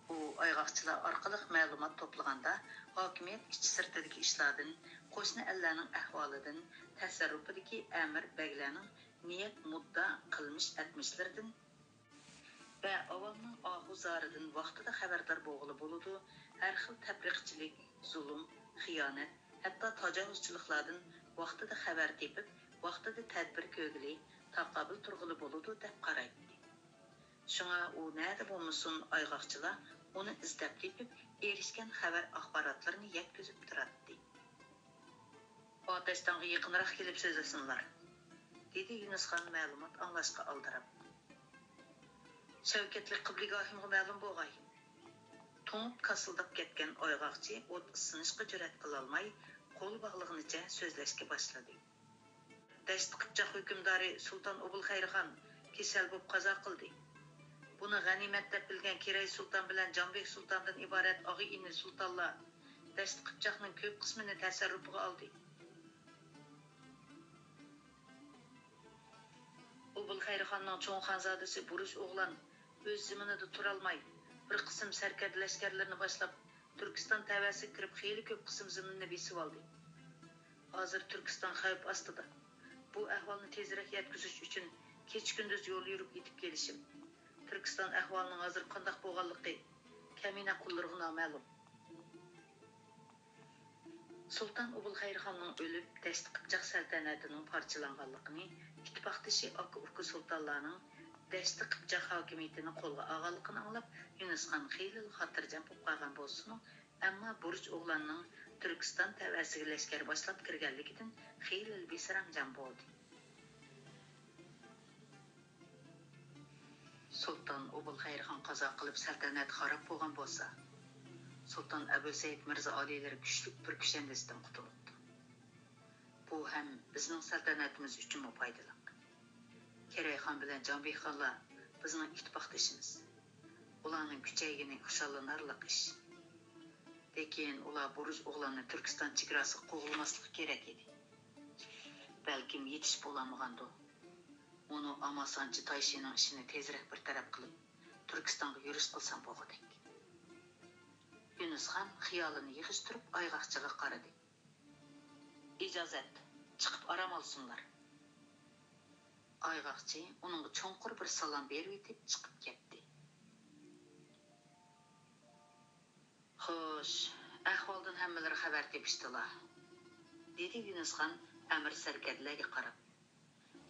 ئۇ ئايغاقچىلار ئارقىلىق مەلۇمات توپلىغاندا، ھاكىمىيەت ئىچى-سىرتىدىكى ئىشلاردىن، قوشنا ئەللەرنىڭ ئەھۋالىدىن، تەسەررۇپىدىكى ئەمىر، بەگلەرنىڭ نىيەت، مۇددا، قىلمىش-ئەتمىشلىرىدىن ۋە ئاۋامنىڭ ئاھۇ-زارىدىن ۋاقتىدا خەۋەردار بولغىلى بولىدۇ، ھەر خىل تەپرىقىچىلىك، زۇلۇم، خىيانەت، ھەتتا تاجاۋۇزچىلىقلاردىن ۋاقتىدا خەۋەر تېپىپ، ۋاقتىدا تەدبىر كۆرگىلى، تاقابىل تۇرغىلى بولىدۇ، دەپ قارايتتى. شۇڭا ئۇ نەدە بولمىسۇن، ئايغاقچىلار ئۇنى ئىزدەپ تېپىپ، ئېرىشكەن خەۋەر-ئاخباراتلىرىنى يەتكۈزۈپ تۇراتتى. ئاتەشتاڭغا يېقىنراق كېلىپ سۆزلىسۇنلار، دېدى يۈنۈسخان مەلۇمات ئاڭلاشقا ئالدىراپ. شەۋكەتلىك قىبلىگاھىمغا مەلۇم بوغاي. توڭۇپ كاسىلداپ كەتكەن ئايغاقچى ئوت ئىسسىنىشقا جۈرئەت قىلالماي، قول باغلىغىنىچە سۆزلەشكە باشلىدى. دەشتى قىپچاق ھۆكۈمدارى سۇلتان ئوبۇلخەيرخان كېسەل بولۇپ قازا قىلدى. بۇنى غەنىيمەت دەپ بىلگەن كىرەي سۇلتان بىلەن جانبېك سۇلتاندىن ئىبارەت ئاغا-ئىنى سۇلتانلار دەشتى قىپچاقنىڭ كۆپ قىسمىنى تەسەررۇپىغا ئالدى. ئوبۇلخەيرخاننىڭ چوڭ خانزادىسى بۇرۇچ ئوغلان ئۆز زېمىنىدا تۇرالماي، بىر قىسىم سەركەردە لەشكەرلىرىنى باشلاپ، تۈركىستان تەۋەسىگە كىرىپ، خېلى كۆپ قىسىم زېمىننى بېسىۋالدى. ھازىر تۈركىستان خەۋپ ئاستىدا. بۇ ئەھۋالنى تېزرەك يەتكۈزۈش ئۈچۈن كېچە-كۈندۈز يول يۈرۈپ يېتىپ كېلىشىم، تۈركىستان ئەھۋالىنىڭ ھازىر قانداق بولغانلىقى كەمىنە قۇللىرىغا نامەلۇم. سۇلتان ئوبۇلخەيرخاننىڭ ئۆلۈپ، دەشتى قىپچاق سەلتەنىتىنىڭ پارچىلانغانلىقىنى ئىتتىپاقدىشى ئاكا-ئۇكا سۇلتانلارنىڭ دەشتى قىپچاق ھاكىمىيىتىنى قولغا ئالغانلىقىنى ئاڭلاپ، يۈنۈسخان خېلىلا خاتىرجەم بولۇپ قالغان بولسىمۇ، ئەمما بۇرۇچ ئوغلاننىڭ تۈركىستان تەۋەسىگە لەشكەر باشلاپ كىرگەنلىكىدىن خېلىلا بىسەرەمجان بولدى. سۇلتان ئوبۇلخەيرخان قازا قىلىپ، سەلتەنەت خاراب بولغان بولسا، سۇلتان ئەبۇسەئىد مىرزا ئالىيلىرى كۈچلۈك بىر كۈشەندىسىدىن قۇتۇلۇپتۇ. بۇ ھەم بىزنىڭ سەلتەنەتىمىز ئۈچۈنمۇ پايدىلىق. كېرەيخان بىلەن جانبېكخانلار بىزنىڭ ئىتتىپاقدىشىمىز. ئۇلارنىڭ كۈچەيگىنى خۇشاللىنارلىق ئىش. لېكىن ئۇلار بۇرۇچ ئوغلاننى تۈركىستان چېگراسىغا قوغلىماسلىقى كېرەك ئىدى. بەلكىم يېتىشىپ بولالمىغاندۇ. ئۇنى ئاماسانچى تايشىنىڭ ئىشىنى تېزرەك بىر تەرەپ قىلىپ، تۈركىستانغا يۈرۈش قىلسام بولغۇدەك. يۈنۈسخان خىيالىنى يىغىشتۇرۇپ ئايغاقچىغا قارىدى. ئىجازەت، چىقىپ ئارام ئالسۇنلار. ئايغاقچى ئۇنىڭغا چوڭقۇر بىر سالام بېرىۋېتىپ چىقىپ كەتتى. خوش، ئەھۋالدىن ھەممىلىرى خەۋەر تېپىشتىلا، دېدى يۈنۈسخان ئەمىر سەركەردىلەرگە قاراپ.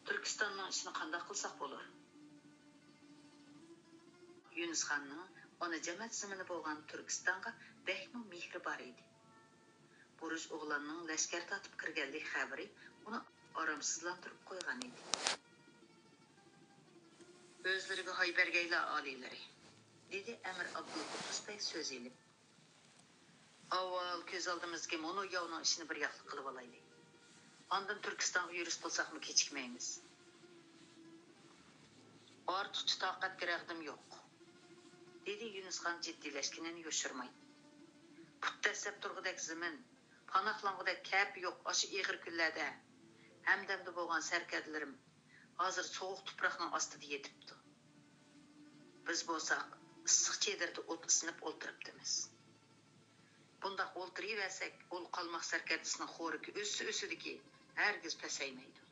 تۈركىستاننىڭ ئىشىنى قانداق قىلساق بولۇر؟ يۈنۈسخاننىڭ ئانا جەمەت زېمىنى بولغان تۈركىستانغا بەكمۇ مېھرى بار ئىدى. بۇرۇچ ئوغلاننىڭ لەشكەر تارتىپ كىرگەنلىك خەۋىرى ئۇنى ئارامسىزلاندۇرۇپ قويغان ئىدى. ئۆزلىرىگە ھاي بەرگەيلا، ئالىيلىرى، دېدى ئەمىر ئابدۇلقۇددۇس بەگ سۆز ئېلىپ. ئاۋۋال كۆز ئالدىمىزدىكى مۇنۇ ياۋنىڭ ئىشىنى بىر ياقلىق قىلىۋالايلى. ئاندىن تۈركىستانغا يۈرۈش قىلساقمۇ كېچىكمەيمىز. ئارتۇقچە تاقەتكە رەغدىم يوق، دېدى يۈنۈسخان جىددىيلەشكىنىنى يوشۇرماي. پۇت دەسسەپ تۇرغۇدەك زېمىن، پاناھلانغۇدەك كەپە يوق ئاشۇ ئېغىر كۈنلەردە ھەمدەمدە بولغان سەركەردىلىرىم ھازىر سوغۇق تۇپراقنىڭ ئاستىدا يېتىپتۇ. بىز بولساق ئىسسىق چېدىردا ئوت ئىسسىنىپ ئولتۇرۇپتىمىز. بۇنداق ئولتۇرۇۋەرسەك، ئۇل قالماق سەركەردىسىنىڭ خورىكى ئۆسسە ئۆسىدىكى، ھەرگىز پەسەيمەيدۇ.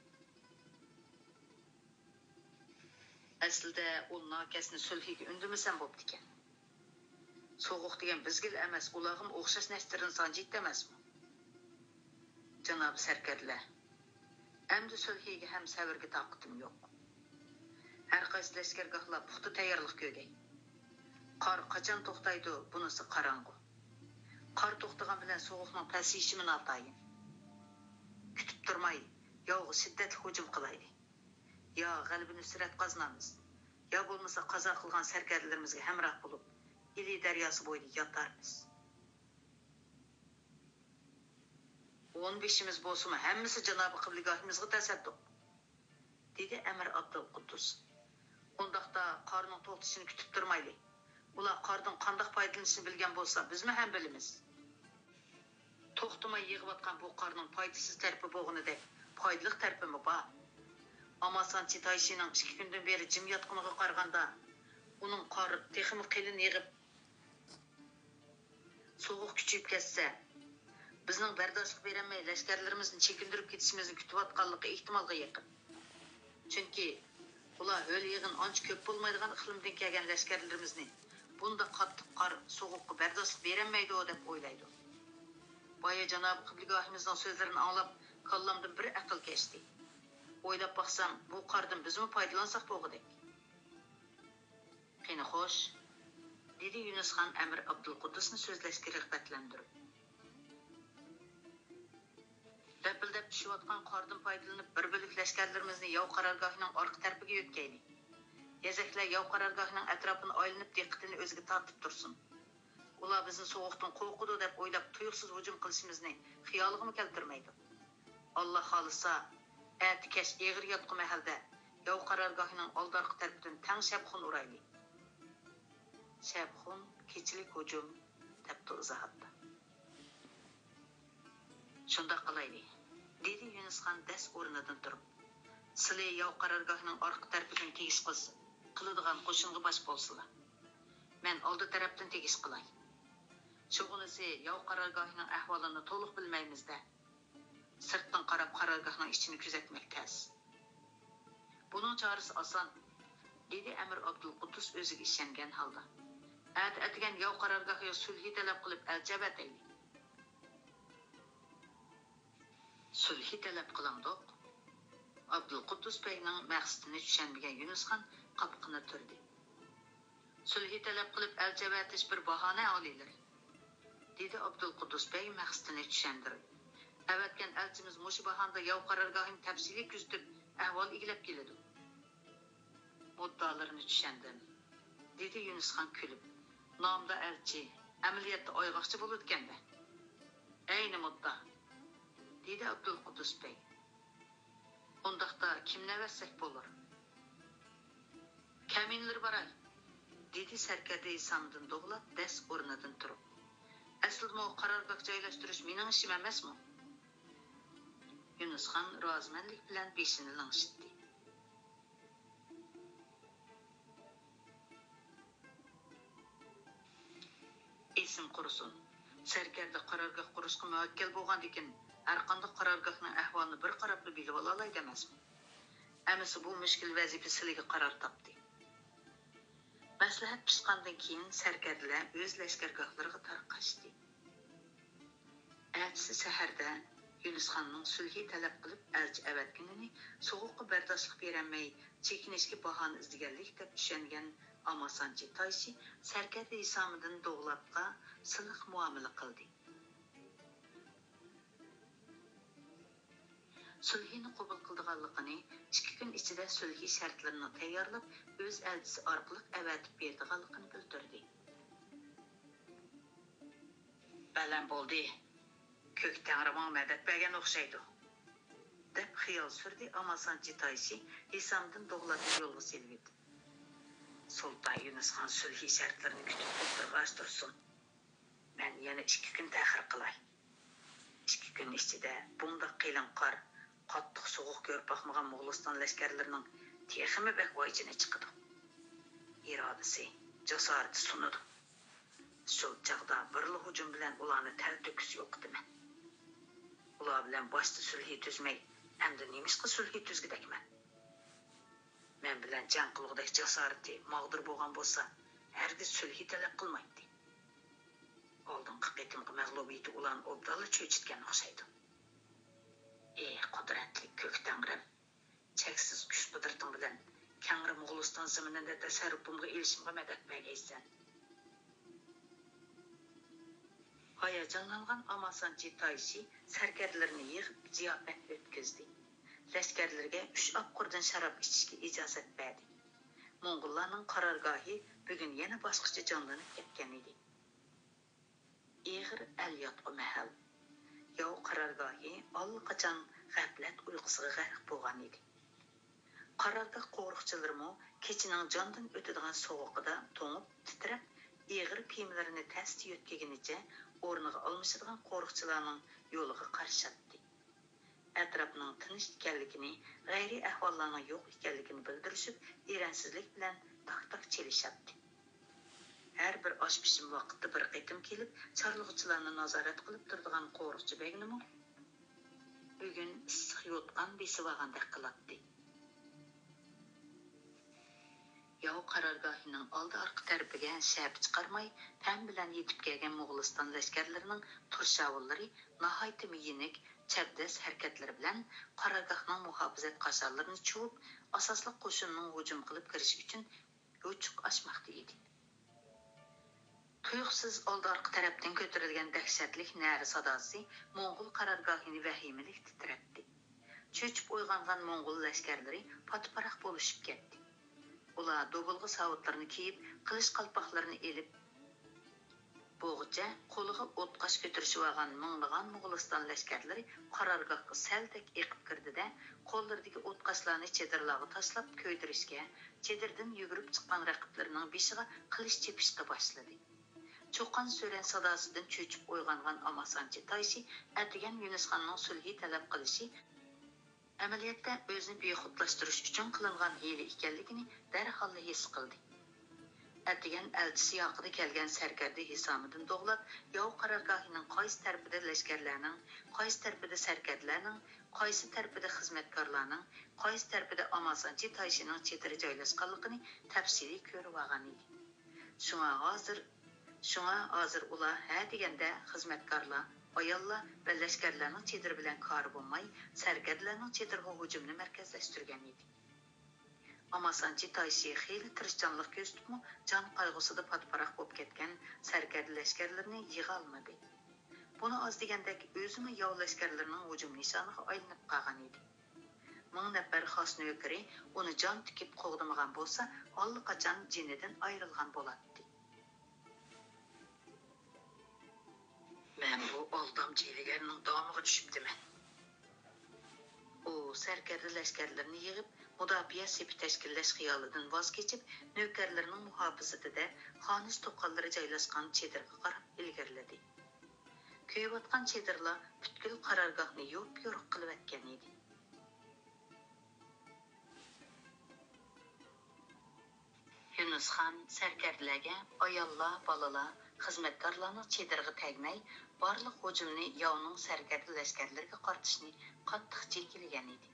ئەسلىدە ئۇ ناكەسنى سۈلھىگە ئۈندىمىسەم بوپتىكەن. سوغۇق دېگەن بىزگىلا ئەمەس، ئۇلارغىمۇ ئوخشاش نەچچە رېنسان جىت ئەمەسمۇ؟ جانابىي سەركەردىلەر، ئەمدى سۈلھىگە ھەم سەۋرگە تاقىتىم يوق. ھەر قايسى لەشكەرگاھلار پۇختا تەييارلىق كۆرگەي. قار قاچان توختايدۇ، بۇنىسى قاراڭغۇ. قار توختىغان بىلەن سوغۇقنىڭ پەسىيىشىمۇ ناتايىن. كۈتۈپ تۇرماي، ياۋغا شىددەتلىك ھۇجۇم قىلايلى. يا غەلىبە نۇسرەت قازىنارمىز، يا بولمىسا قازا قىلغان سەركەردىلىرىمىزگە ھەمراھ بولۇپ، ئىلى دەرياسى بويىدا ياتارمىز. ئون بېشىمىز بولسىمۇ، ھەممىسى جانابى قىبلىگاھىمىزغا تەسەددۇق، دېدى ئەمىر ئابدۇلقۇددۇس. ئۇنداقتا قارنىڭ توختىشىنى كۈتۈپ تۇرمايلى. ئۇلار قاردىن قانداق پايدىلىنىشنى بىلگەن بولسا، بىزمۇ ھەم بىلىمىز. توختىماي يېغىۋاتقان بۇ قارنىڭ پايدىسىز تەرىپى بولغىنىدەك، پايدىلىق تەرىپىمۇ بار. ئاماسانچى تايشىنىڭ ئىككى كۈندىن بېرى جىم ياتقىنىغا قارىغاندا، ئۇنىڭ قار تېخىمۇ قېلىن يېغىپ، سوغۇق كۈچىيىپ كەتسە، بىزنىڭ بەرداشلىق بېرەلمەي، لەشكەرلىرىمىزنى چېكىندۈرۈپ كېتىشىمىزنى كۈتۈۋاتقانلىقى ئېھتىمالغا يېقىن. چۈنكى ئۇلار ھۆل-يېغىن ئانچە كۆپ بولمايدىغان ئىقلىمدىن كەلگەن لەشكەرلىرىمىزنى بۇنداق قاتتىق قار، سوغۇققا بەرداشلىق بېرەلمەيدۇ، دەپ ئويلايدۇ. بايا جانابى قىبلىگاھىمىزنىڭ سۆزلىرىنى ئاڭلاپ، كاللامدىن بىر ئەقىل كەچتى. ئويلاپ باقسام، بۇ قاردىن بىزمۇ پايدىلانساق بولغۇدەك. قېنى خوش، دېدى يۈنۈسخان ئەمىر ئابدۇلقۇددۇسنى سۆزلەشكە رىغبەتلەندۈرۈپ. لەپىلدەپ چۈشۈۋاتقان قاردىن پايدىلىنىپ، بىر بۆلەك لەشكەرلىرىمىزنى ياۋ قارارگاھىنىڭ ئارقا تەرىپىگە يۆتكەيلى. يېزەكلەر ياۋ قارارگاھىنىڭ ئەتراپىنى ئايلىنىپ، دىققىتىنى ئۆزىگە تارتىپ تۇرسۇن. ئۇلار بىزنى سوغۇقتىن قورقىدۇ دەپ ئويلاپ، تۇيۇقسىز ھۇجۇم قىلىشىمىزنى خىيالىغىمۇ كەلتۈرمەيدۇ. ئاللا خالىسا، ئەتە كەچ ئېغىر ياتقۇ مەھەلدە ياۋ قارارگاھىنىڭ ئالدى ئارقا تەرىپىدىن تەڭ شەپخۇن ئۇرايلى. شەپخۇن، كېچىلىك ھۇجۇم، دەپتۇ ئىزاھاتتا. شۇنداق قىلايلى، دېدى يۈنۈسخان دەس ئورنىدىن تۇرۇپ. سىلى ياۋ قارارگاھىنىڭ ئارقا تەرىپىدىن تېگىش قىلسا، قىلىدىغان قوشۇنغا باش بولسىلا. مەن ئالدى تەرەپتىن تېگىش قىلاي. شۇغىنىسى ياۋ قارارگاھىنىڭ ئەھۋالىنى تولۇق بىلمەيمىز-دە. سىرتتىن قاراپ قارارگاھنىڭ ئىچىنى كۆزەتمەك تەس. بۇنىڭ چارىسى ئاسان، دېدى ئەمىر ئابدۇلقۇددۇس ئۆزىگە ئىشەنگەن ھالدا. ئەتە ئەتىگەن ياۋ قارارگاھىغا سۈلھى تەلەپ قىلىپ ئەلچى ئەۋەتەيلى. سۈلھى تەلەپ قىلاڭدۇق؟ ئابدۇلقۇددۇس بەگنىڭ مەقسىتىنى چۈشەنمىگەن يۈنۈسخان قاپىقىنى تۈردى. سۈلھى تەلەپ قىلىپ ئەلچى ئەۋەتىش بىر باھانە ئالىيلىرى، دېدى ئابدۇلقۇددۇس بەگ مەقسىتىنى چۈشەندۈرۈپ. ئەۋەتكەن ئەلچىمىز مۇشۇ باھانىدا ياۋ قارارگاھىنى تەپسىلىي كۆزىتىپ، ئەھۋال ئىگىلەپ كېلىدۇ. مۇددالىرىنى چۈشەندىم، دېدى يۈنۈسخان كۈلۈپ. نامدا ئەلچى، ئەمەلىيەتتە ئايغاقچى بولىدىكەن-دە. ئەينى مۇددا، دېدى ئابدۇلقۇددۇس بەگ. ئۇنداقتا كىمنى ئەۋەتسەك بولۇر؟ كەمىنىلىرى باراي، دېدى سەركەردە ھېسامدىن دوغلاپ دەس ئورنىدىن تۇرۇپ. ئەسلىدىمۇ قارارگاھ جايلاشتۇرۇش مېنىڭ ئىشىم ئەمەسمۇ؟ يۈنۈسخان رازىمەنلىك بىلەن بېشىنى لىڭشىتتى. ئېسىڭ قۇرۇسۇن، سەركەردە قارارگاھ قۇرۇشقا مۇۋەككىل بولغاندىكىن، ھەرقانداق قارارگاھنىڭ ئەھۋالىنى بىر قاراپلا بىلىۋالالايدۇ ئەمەسمۇ؟ ئەمىسە بۇ مۈشكۈل ۋەزىپە سىلىگە قارار تاپتى. مەسلىھەت پىشقاندىن كېيىن، سەركەردىلەر ئۆز لەشكەرگاھلىرىغا تارقاشتى. ئەتىسى سەھەردە يۈنۈسخاننىڭ سۈلھى تەلەپ قىلىپ ئەلچى ئەۋەتكىنىنى سوغۇققا بەرداشلىق بېرەلمەي، چېكىنىشكە باھانە ئىزدىگەنلىك دەپ چۈشەنگەن ئاماسانچى تايشى سەركەردە ھېسامىدىن دوغلاپقا سىلىق مۇئامىلە قىلدى. سۈلھىنى قوبۇل قىلىدىغانلىقىنى، ئىككى كۈن ئىچىدە سۈلھى شەرتلىرىنى تەييارلاپ، ئۆز ئەلچىسى ئارقىلىق ئەۋەتىپ بېرىدىغانلىقىنى بىلدۈردى. بەلەن بولدى، كۆك تەڭرى ماڭا مەدەت بەرگەن ئوخشايدۇ، دەپ خىيال سۈردى ئاماسانچى تايشى ھېسامدىن دوغلاپنى يولغا سېلىۋېتىپ. سۇلتان يۈنۈسخان سۈلھى شەرتلىرىنى كۈتۈپ ئولتۇرغاچ تۇرسۇن. مەن يەنە ئىككى كۈن تەخىر قىلاي. ئىككى كۈن ئىچىدە بۇنداق قېلىن قار، قاتتىق سوغۇق كۆرۈپ باقمىغان موغۇلىستان لەشكەرلىرىنىڭ تېخىمۇ بەك ۋايجىنى چىقىدۇ. ئىرادىسى، جاسارىتى سۇنىدۇ. شۇ چاغدا بىرلا ھۇجۇم بىلەن ئۇلارنى تەلتۆكۈس يوقىتىمەن. ئۇلار بىلەن باشتا سۈلھى تۈزمەي، ئەمدى نېمىشقا سۈلھى تۈزگۈدەكمەن؟ مەن بىلەن جەڭ قىلغۇدەك جاسارىتى، ماغدۇرى بولغان بولسا، ھەرگىز سۈلھى تەلەپ قىلمايتتى. ئالدىنقى قېتىمقى مەغلۇبىيىتى ئۇلارنى ئوبدانلا چۆچۈتكەن ئوخشايدۇ. ئى قۇدرەتلىك كۆك تەڭرىم! چەكسىز كۈچ-قۇدرىتىڭ بىلەن كەڭرى موغۇلىستان زېمىنىنى تەسەررۇپۇمغا ئېلىشىمغا مەدەت بەرگەيسەن. ھاياجانلانغان ئاماسانچى تايشى سەركەردىلىرىنى يىغىپ زىياپەت ئۆتكۈزدى. لەشكەرلىرىگە ئۈچ ئاپقۇردىن شاراب ئىچىشكە ئىجازەت بەردى. موڭغۇللارنىڭ قارارگاھى بۈگۈن يەنە باشقىچە جانلىنىپ كەتكەن ئىدى. ئېغىر ئەل ياتقۇ مەھەل. ياۋ قارارگاھى ئاللىقاچان غەپلەت ئۇيقۇسىغا غەرق بولغان ئىدى. قارارگاھ قورۇقچىلىرىمۇ كېچىنىڭ جاندىن ئۆتىدىغان سوغۇقىدا توڭۇپ، تىترەپ، ئېغىر كىيىملىرىنى تەستە يۆتكىگىنىچە ئورنىغا ئالمىشىدىغان قورۇقچىلارنىڭ يولىغا قارىشاتتى. ئەتراپنىڭ تىنچ ئىكەنلىكىنى، غەيرىي ئەھۋاللارنىڭ يوق ئىكەنلىكىنى بىلدۈرۈشۈپ، ئېرەنسىزلىك بىلەن تاك-تاك چېلىشاتتى. ھەر بىر ئاش-پىشىم ۋاقتىدا بىر قېتىم كېلىپ، چارلىغۇچىلارنى نازارەت قىلىپ تۇرىدىغان قورۇقچى بەگنىمۇ بۈگۈن ئىسسىق يوتقان بېسىۋالغاندەك قىلاتتى. ياۋ قارارگاھىنىڭ ئالدى-ئارقا تەرىپىگە شەپە چىقارماي، پەم بىلەن يېتىپ كەلگەن موغۇلىستان لەشكەرلىرىنىڭ تۇرشاۋۇللىرى ناھايىتىمۇ يېنىك، چەبدەس ھەرىكەتلىرى بىلەن قارارگاھنىڭ مۇھاپىزەت قاشالىرىنى چۇۋۇپ، ئاساسلىق قوشۇننىڭ ھۇجۇم قىلىپ كىرىشى ئۈچۈن يوچۇق ئاچماقتا ئىدى. تۇيۇقسىز ئالدى-ئارقا تەرەپتىن كۆتۈرۈلگەن دەھشەتلىك نەرە ساداسى موڭغۇل قارارگاھىنى ۋەھىمىلىك تىترەتتى. چۆچۈپ ئويغانغان موڭغۇل لەشكەرلىرى پات-پاراق بولۇشۇپ كەتتى. ئۇلار دوبۇلغا ساۋۇتلىرىنى كىيىپ، قىلىچ قالپاقلىرىنى ئېلىپ، بوغىچە قولىغا ئوتقاش كۆتۈرۈشۈۋالغان مىڭلىغان موغۇلىستان لەشكەرلىرى قارارگاھقا سەلدەك ئېقىپ كىردى-دە، قوللىرىدىكى ئوتقاشلارنى چېدىرلارغا تاشلاپ كۆيدۈرۈشكە، چېدىردىن يۈگۈرۈپ چىققان رەقىبلىرىنىڭ بېشىغا قىلىچ چېپىشقا باشلىدى. چۇقان-سۈرەن ساداسىدىن چۆچۈپ ئويغانغان ئاماسانچى تايشى ئەتىگەن يۈنۈسخاننىڭ سۈلھى تەلەپ قىلىشى ئەمەلىيەتتە ئۆزىنى بىخۇدلاشتۇرۇش ئۈچۈن قىلىنغان ھىيلە ئىكەنلىكىنى دەرھاللا ھېس قىلدى. ئەتىگەن ئەلچى سىياقىدا كەلگەن سەركەردە ھېسامىدىن دوغلاپ، ياۋ قارارگاھىنىڭ قايسى تەرىپىدە لەشكەرلەرنىڭ، قايسى تەرىپىدە سەركەردىلەرنىڭ، قايسى تەرىپىدە خىزمەتكارلارنىڭ، قايسى تەرىپىدە ئاماسانچى تايشىنىڭ چېدىرى جايلاشقانلىقىنى تەپسىلىي كۆرۈۋالغان ئىدى. شۇڭا ھازىر، شۇڭا ھازىر ئۇلار ھە دېگەندە خىزمەتكارلار، ئاياللار ۋە لەشكەرلەرنىڭ چېدىرى بىلەن كارى بولماي، سەركەردىلەرنىڭ چېدىرىغا ھۇجۇمنى مەركەزلەشتۈرگەن ئىدى. ئاماسانچى تايشى خېلى تىرىشچانلىق كۆرسىتىپمۇ، جان قايغۇسىدا پات-پاراق بولۇپ كەتكەن سەركەردە لەشكەرلىرىنى يىغالمىدى. بۇنى ئاز دېگەندەك ئۆزىمۇ ياۋ لەشكەرلىرىنىڭ ھۇجۇم نىشانىغا ئايلىنىپ قالغان ئىدى. مىڭ نەپەر خاس نۆكىرى ئۇنى جان تىكىپ قوغدىمىغان بولسا، ئاللىقاچان جېنىدىن ئايرىلغان بولاتتى. مەن بۇ ئالدامچى ھىيلىگەرنىڭ دامىغا چۈشۈپتىمەن. ئۇ سەركەردە لەشكەرلىرىنى يىغىپ، مۇداپىئە سېپى تەشكىللەش خىيالىدىن ۋاز كېچىپ، نۆكەرلىرىنىڭ مۇھاپىزىتىدە خانىش تۇغقانلىرى جايلاشقان چېدىرغا قاراپ ئىلگىرىلىدى. كۆيۈۋاتقان چېدىرلار پۈتكۈل قارارگاھنى يوپيورۇق قىلىۋەتكەن ئىدى. يۇنۇسخان سەركەردىلەرگە ئاياللار، بالىلار، خىزمەتكارلارنىڭ چېدىرىغا تەگمەي، بارلىق ھۇجۇمنى ياۋنىڭ سەركەردە لەشكەرلىرىگە قارىتىشنى قاتتىق جىكىلىگەن ئىدى.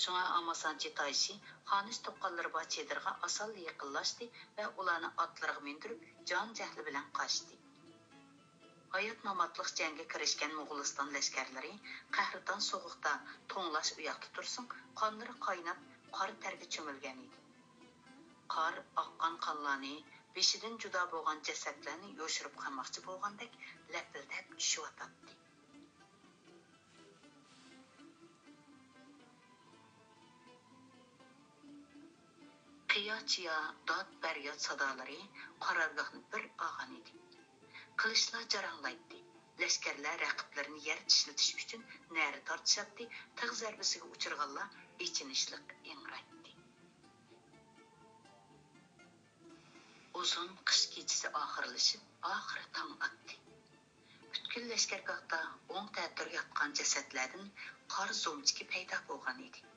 شۇڭا ئاماسانچى تايشى خانىش تۇغقانلىرى بار چېدىرغا ئاسانلا يېقىنلاشتى ۋە ئۇلارنى ئاتلىرىغا مىندۈرۈپ، جان جەھلى بىلەن قاچتى. ھايات-ماماتلىق جەڭگە كىرىشكەن موغۇلىستان لەشكەرلىرى قەھرىتان سوغۇقتا توڭلاش ئۇياقتا تۇرسۇن، قانلىرى قايناپ، قارا تەرگە چۆمۈلگەن ئىدى. قار ئاققان قانلارنى، بېشىدىن جۇدا بولغان جەسەتلەرنى يوشۇرۇپ قالماقچى بولغاندەك لەپىلدەپ چۈشۈۋاتاتتى. قىيا-چىيا، داد-پەرياد سادالىرى قارارگاھنى بىر ئالغان ئىدى. قىلىچلار جاراڭلايتتى. لەشكەرلەر رەقىبلىرىنى يەر چىشلىتىش ئۈچۈن نەرە تارتىشاتتى، تىغ زەربىسىگە ئۇچرىغانلار ئېچىنىشلىق ئىڭرايتتى. ئۇزۇن قىش كېچىسى ئاخىرلىشىپ، ئاخىرى تاڭ ئاتتى. پۈتكۈل لەشكەرگاھتا ئوڭ تەتۈر ياتقان جەسەتلەردىن قار زومچىكى پەيدا بولغان ئىدى.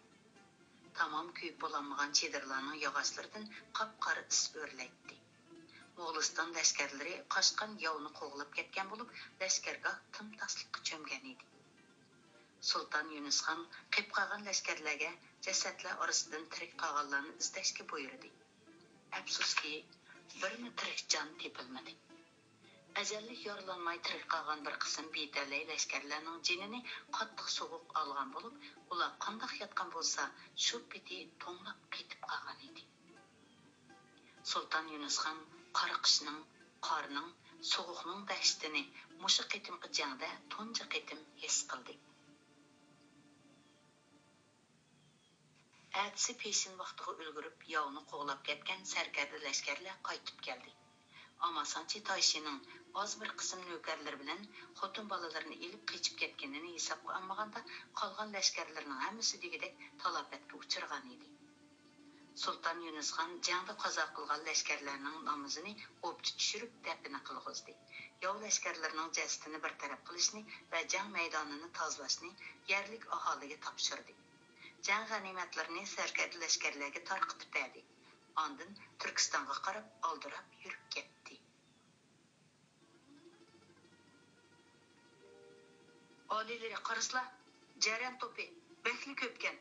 تامام كۆيۈپ بولالمىغان چېدىرلارنىڭ ياغاچلىرىدىن قاپقارا ئىس ئۆرلەيتتى. موغۇلىستان لەشكەرلىرى قاچقان ياۋنى قوغلاپ كەتكەن بولۇپ، لەشكەرگاھ تىمتاسلىققا چۆمگەن ئىدى. سۇلتان يۇنۇسخان قېپ قالغان لەشكەرلەرگە جەسەتلەر ئارىسىدىن تىرىك قالغانلارنى ئىزدەشكە بۇيرۇدى. ئەپسۇسكى، بىرمۇ تىرىك جان تېپىلمىدى. ئەجەللىك يارىلانماي تىرىك قالغان بىر قىسىم بىتەلەي لەشكەرلەرنىڭ جېنىنى قاتتىق سوغۇق ئالغان بولۇپ، ئۇلار قانداق ياتقان بولسا، شۇ پېتى توڭلاپ قېتىپ قالغان ئىدى. سۇلتان يۇنۇسخان قارا قىشنىڭ، قارنىڭ، سوغۇقنىڭ دەھشىتىنى مۇشۇ قېتىمقى جەڭدە تۇنجى قېتىم ھېس قىلدى. ئەتىسى پېشىن ۋاقتىغا ئۈلگۈرۈپ، ياۋنى قوغلاپ كەتكەن سەركەردە لەشكەرلەر قايتىپ كەلدى. ئاماسانچى تايشىنىڭ ئاز بىر قىسىم نۆكەرلىرى بىلەن خوتۇن بالىلىرىنى ئېلىپ قېچىپ كەتكىنىنى ھېسابقا ئالمىغاندا، قالغان لەشكەرلىرىنىڭ ھەممىسى دېگۈدەك تالاپەتكە ئۇچرىغان ئىدى. سۇلتان يۇنۇسخان جەڭدە قازا قىلغان لەشكەرلەرنىڭ نامىزىنى ئوپچە چۈشۈرۈپ دەپنە قىلغۇزدى. ياۋ لەشكەرلىرىنىڭ جەسىتىنى بىر تەرەپ قىلىشنى ۋە جەڭ مەيدانىنى تازىلاشنى يەرلىك ئاھالىگە تاپشۇردى. جەڭ غەنىيمەتلىرىنى سەركەردە لەشكەرلەرگە تارقىتىپ بەردى. ئاندىن تۈركىستانغا قاراپ ئالدىراپ يۈرۈپ كەتتى. ئالىيلىرى، قارىسىلا، جەرەن توپى بەكلا كۆپكەن.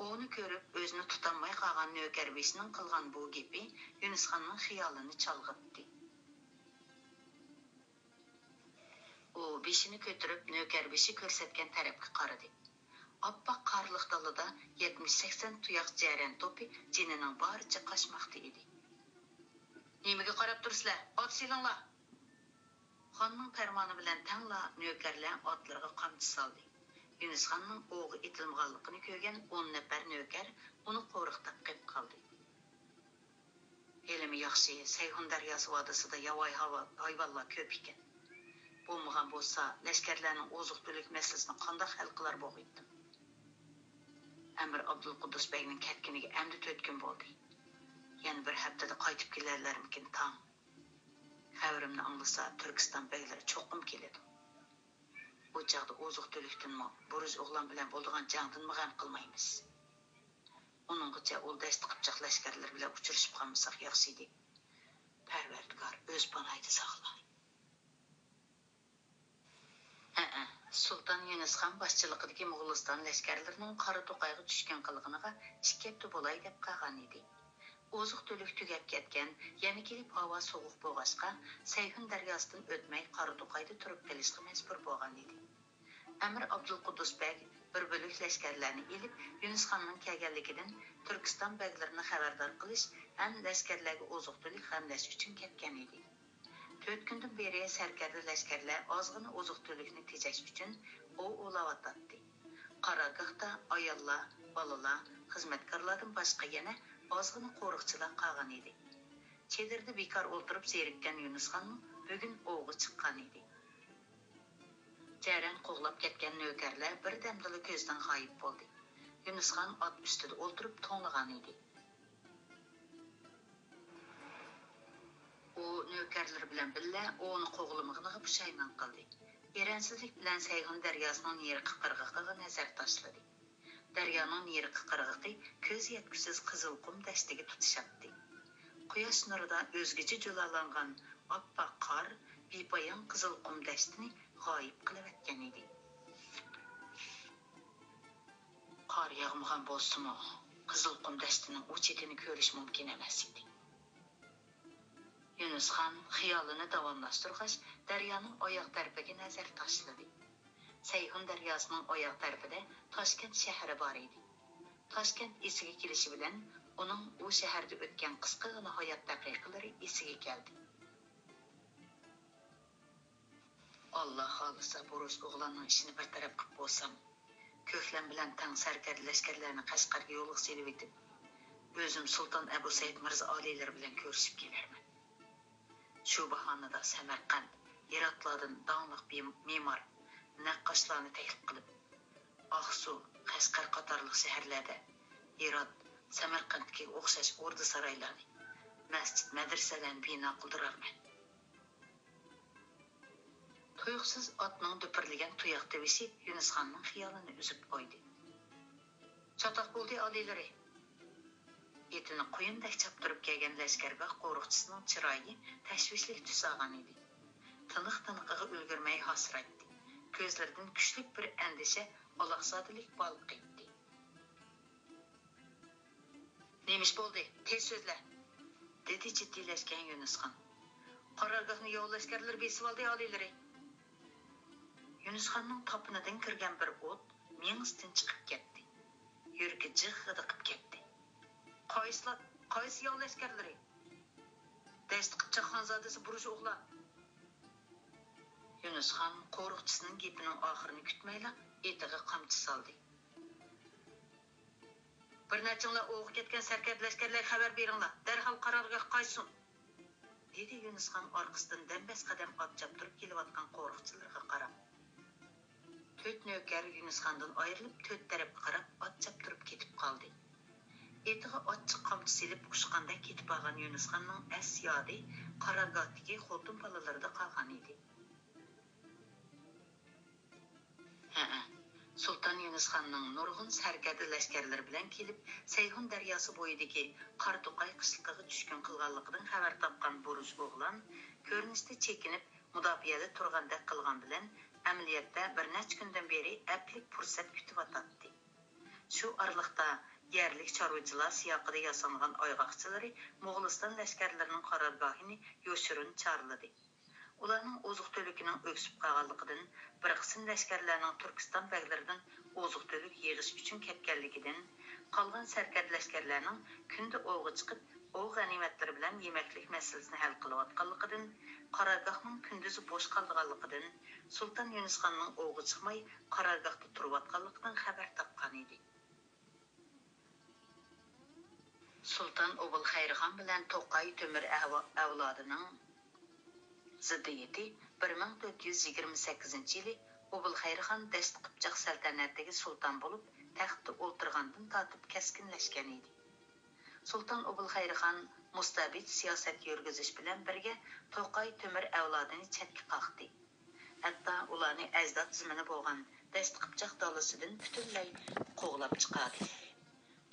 ئۇنى كۆرۈپ ئۆزىنى تۇتالماي قالغان نۆكەربېشىنىڭ قىلغان بۇ گېپى يۇنۇسخاننىڭ خىيالىنى چالغىتتى. ئۇ بېشىنى كۆتۈرۈپ نۆكەربېشى كۆرسەتكەن تەرەپكە قارىدى. ئاپئاق قارلىق دالىدا يەتمىش سەكسەن تۇياق جەرەن توپى جېنىنىڭ بارىچە قاچماقتا ئىدى. نېمىگە قاراپ تۇرىسىلەر؟ ئات سېلىڭلار! خاننىڭ پەرمانى بىلەن تەڭلا نۆكەرلەر ئاتلىرىغا قامچا سالدى. يۇنۇسخاننىڭ ئوغا ئېتىلمىغانلىقىنى كۆرگەن ئون نەپەر نۆكەر ئۇنى قورۇقلاپ قېلىپ قالدى. ھېلىمۇ ياخشى، سەيھۇن دەرياسى ۋادىسىدا ياۋايى ھاۋا-، ھايۋانلار كۆپ ئىكەن. بولمىغان بولسا، لەشكەرلەرنىڭ ئوزۇق-تۈلۈك مەسىلىسىنى قانداق ھەل قىلار بولغىيتتىم؟ ئەمىر ئابدۇلقۇددۇس بەگنىڭ كەتكىنىگە ئەمدى تۆت كۈن بولدى. يەنە بىر ھەپتىدە قايتىپ كېلەرلەرمىكىن تاڭ؟ خەۋىرىمنى ئاڭلىسا، تۈركىستان بەگلىرى چوقۇم كېلىدۇ. ئۇ چاغدا ئوزۇق-تۈلۈكتىنمۇ، بۇرۇج ئوغلان بىلەن بولىدىغان جەڭدىنمۇ غەم قىلمايمىز. ئۇنىڭغىچە ئۇ دەشتى قىپچاق لەشكەرلىرى بىلەن ئۇچرىشىپ قالمىساق ياخشى ئىدى. پەرۋەردىگار ئۆز پاناھىدا ساقلا. ھەئە، سۇلتان يۇنۇسخان باشچىلىقىدىكى موغۇلىستان لەشكەرلىرىنىڭ قارا توقايغا چۈشكۈن قىلغىنىغا ئىككى ھەپتە بولاي دەپ قالغان ئىدى. ئوزۇق-تۈلۈك تۈگەپ كەتكەن، يەنە كېلىپ ھاۋا سوغۇق بولغاچقا، سەيھۇن دەرياسىدىن ئۆتمەي قارا توقايدا تۇرۇپ قېلىشقا مەجبۇر بولغان ئىدى. ئەمىر ئابدۇلقۇددۇس بەگ بىر بۆلەك لەشكەرلەرنى ئېلىپ، يۇنۇسخاننىڭ كەلگەنلىكىدىن تۈركىستان بەگلىرىنى خەۋەردار قىلىش ھەم لەشكەرلەرگە ئوزۇق-تۈلۈك غەملەش ئۈچۈن كەتكەن ئىدى. تۆت كۈندىن بېرى سەركەردە لەشكەرلەر ئازغىنا ئوزۇق-تۈلۈكنى تېجەش ئۈچۈن ئوۋ ئوۋلاۋاتاتتى. قارارگاھتا ئاياللار، بالىلار، خىزمەتكارلاردىن باشقا يەنە ئازغىنا قورۇقچىلار قالغان ئىدى. چېدىردا بىكار ئولتۇرۇپ زېرىككەن يۇنۇسخانمۇ بۈگۈن ئوۋغا چىققان ئىدى. جەرەن قوغلاپ كەتكەن نۆكەرلەر بىردەمدىلا كۆزدىن غايىب بولدى. يۇنۇسخان ئات ئۈستىدە ئولتۇرۇپ توڭلىغان ئىدى. ئۇ نۆكەرلىرى بىلەن بىللە ئوۋنى قوغلىمىغىنىغا پۇشايمان قىلدى. ئېرەنسىزلىك بىلەن سەيھۇن دەرياسىنىڭ نېرىقى قىرغىقىغا نەزەر تاشلىدى. دەريانىڭ نېرىقى قىرغىقى كۆز يەتكۈسىز قىزىل قۇم دەشتىگە تۇتىشاتتى. قۇياش نۇرىدا ئۆزگىچە جۇلالانغان ئاپئاق قار بىپايان قىزىل قۇم دەشتىنى غايىب قىلىۋەتكەن ئىدى. قار ياغمىغان بولسىمۇ، قىزىل قۇم دەشتىنىڭ ئۇ چېتىنى كۆرۈش مۇمكىن ئەمەس ئىدى. يۇنۇسخان خىيالىنى داۋاملاشتۇرغاچ، دەريانىڭ ئاياغ تەرىپىگە نەزەر تاشلىدى. سەيھۇن دەرياسىنىڭ ئاياغ تەرىپىدە تاشكەنت شەھىرى بار ئىدى. تاشكەنت ئېسىگە كېلىشى بىلەن، ئۇنىڭ ئۇ شەھەردە ئۆتكەن قىسقىغىنا ھايات دەقىقىلىرى ئېسىگە كەلدى. ئاللا خالىسا، بۇرۇس ئوغلاننىڭ ئىشىنى بىر تەرەپ قىپ بولسام، كۆكلەن بىلەن تەڭ سەركەردە لەشكەرلەرنى قەشقەرگە يولغا سېلىۋېتىپ، ئۆزۈم سۇلتان ئەبۇ سەئىد مىرزا ئالىيلىرى بىلەن كۆرۈشۈپ كېلەرمەن. شۇ باھانىدا سەمەرقەنت، ھىراتلاردىن داڭلىق بىم-، مېمار، نەققاشلارنى تەكلىپ قىلىپ، ئاقسۇ، قەشقەر قاتارلىق شەھەرلەردە ھىرات، سەمەرقەنتكىگە ئوخشاش ئوردا-سارايلارنى، مەسچىت، مەدرىسەلەرنى بىنا قىلدۇرارمەن. تۇيۇقسىز ئاتنىڭ دۈپۈرلىگەن تۇياق تىۋىشى يۇنۇسخاننىڭ خىيالىنى ئۈزۈپ قويدى. چاتاق بولدى، ئالىيلىرى! ئېتىنى قۇيۇندەك چاپتۇرۇپ كەلگەن لەشكەرگاھ قورۇقچىسىنىڭ چىرايى تەشۋىشلىك تۈس ئالغان ئىدى. تىنىق-تىنىقىغا ئۈلگۈرمەي ھاسىرايتتى. كۆزلىرىدىن كۈچلۈك بىر ئەندىشە، ئالاقزادىلىك بالقىيتتى. نېمە ئىش بولدى؟ تېز سۆزلە! دېدى جىددىيلەشكەن يۇنۇسخان. قارارگاھنى ياۋ لەشكەرلىرى بېسىۋالدى، ئالىيلىرى. يۈنۈسخاننىڭ تاپىنىدىن كىرگەن بىر ئوت مېڭىسىدىن چىقىپ كەتتى. يۈرىكى جىغغىدە قىپ كەتتى. قايسىلار، قايسى ياۋ لەشكەرلىرى؟ دەشتى قىپچاق خانزادىسى بۇرۇش ئوغلان. يۈنۈسخان قورۇقچىسىنىڭ گېپىنىڭ ئاخىرىنى كۈتمەيلا، ئېتىغا قامچا سالدى. بىر نەچچىڭلار ئوۋغا كەتكەن سەركەردە لەشكەرلەرگە خەۋەر بېرىڭلار، دەرھال قارارگاھقا قايتسۇن! دېدى يۈنۈسخان ئارقىسىدىن دەمبەس قەدەم ئات چاپتۇرۇپ كېلىۋاتقان قورۇقچىلىرىغا قاراپ. تۆت نۆكەر يۈنۈسخاندىن ئايرىلىپ، تۆت تەرەپكە قاراپ ئات چاپتۇرۇپ كېتىپ قالدى. ئېتىغا ئاچچىق قامچا سېلىپ ئۇچقاندەك كېتىپ بارغان يۈنۈسخاننىڭ ئەس-يادى قارارگاھتىكى خوتۇن بالىلىرىدا قالغان ئىدى. ھەئە، سۇلتان يۈنۈسخاننىڭ نۇرغۇن سەركەردە لەشكەرلىرى بىلەن كېلىپ، سەيھۇن دەرياسى بويىدىكى قارا توقاي قىشلىقىغا چۈشكۈن قىلغانلىقىدىن خەۋەر تاپقان بۇرۇش ئوغلان كۆرۈنۈشتە چېكىنىپ، مۇداپىئەدە تۇرغاندەك قىلغان بىلەن، ئەمەلىيەتتە بىر نەچچە كۈندىن بېرى ئەپلىك پۇرسەت كۈتۈۋاتاتتى. شۇ ئارىلىقتا يەرلىك چارۋىچىلار سىياقىدا ياسانغان ئايغاقچىلىرى موغۇلىستان لەشكەرلىرىنىڭ قارارگاھىنى يوشۇرۇن چارلىدى. ئۇلارنىڭ ئوزۇق-تۈلۈكىنىڭ ئۆكسۈپ قالغانلىقىدىن، بىر قىسىم لەشكەرلەرنىڭ تۈركىستان بەگلىرىدىن ئوزۇق-تۈلۈك يىغىش ئۈچۈن كەتكەنلىكىدىن، قالغان سەركەردە لەشكەرلەرنىڭ كۈندە ئوۋغا چىقىپ، ئوۋ غەنىيمەتلىرى بىلەن يېمەكلىك مەسىلىسىنى ھەل قىلىۋاتقانلىقىدىن، قارارگاھنىڭ كۈندۈزى بوش قالىدىغانلىقىدىن، سۇلتان يۈنۈسخاننىڭ ئوۋغا چىقماي، قارارگاھتا تۇرۇۋاتقانلىقىدىن خەۋەر تاپقانىدى. سۇلتان ئوبۇلخەيرخان بىلەن توقاي تۆمۈر ئەۋ-، ئەۋلادىنىڭ زىددىيىتى بىر مىڭ تۆت يۈز يىگىرمە سەككىزىنچى يىلى ئوبۇلخەيرخان دەشت قىپچاق سەلتەنەتىگە سۇلتان بولۇپ تەختتە ئولتۇرغاندىن تارتىپ كەسكىنلەشكەن ئىدى. سۇلتان ئوبۇلخەيرخان مۇستەبىت سىياسەت يۈرگۈزۈش بىلەن بىرگە توقاي تۆمۈر ئەۋلادىنى چەتكە قاقتى. ھەتتا ئۇلارنى ئەجداد زېمىنى بولغان دەشتى قىپچاق دالىسىدىن پۈتۈنلەي قوغلاپ چىقاردى.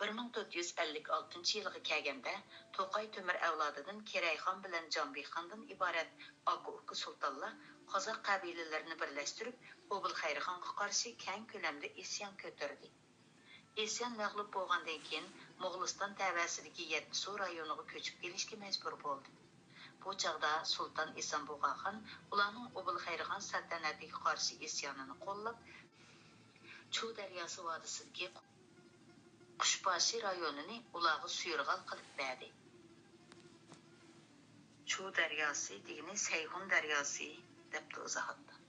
بىر مىڭ تۆت يۈز ئەللىك ئالتىنچى يىلغا كەلگەندە، توقاي تۆمۈر ئەۋلادىدىن كېرەيخان بىلەن جامبىخاندىن ئىبارەت ئاكا-ئۇكا سۇلتانلار قازاق قەبىلىلىرىنى بىرلەشتۈرۈپ، ئوبۇلخەيرخانغا قارشى كەڭ كۆلەمدە ئىسيان كۆتۈردى. ئىسيان مەغلۇپ بولغاندىن كېيىن، موغۇلىستان تەۋەسىدىكى يەتتىسۇ رايونىغا كۆچۈپ كېلىشكە مەجبۇر بولدى. بۇ چاغدا سۇلتان ئىسان بۇغاخان ئۇلارنىڭ ئوبۇلخەيرخان سەلتەنەتىگە قارشى ئىسيانىنى قوللاپ، چۇ دەرياسى ۋادىسىدىكى قۇشباشى رايونىنى ئۇلارغا سۇيۇرغال قىلىپ بەردى. چۇ دەرياسى دېگىنى سەيھۇن دەرياسى، دەپتۇ ئىزاھاتتا.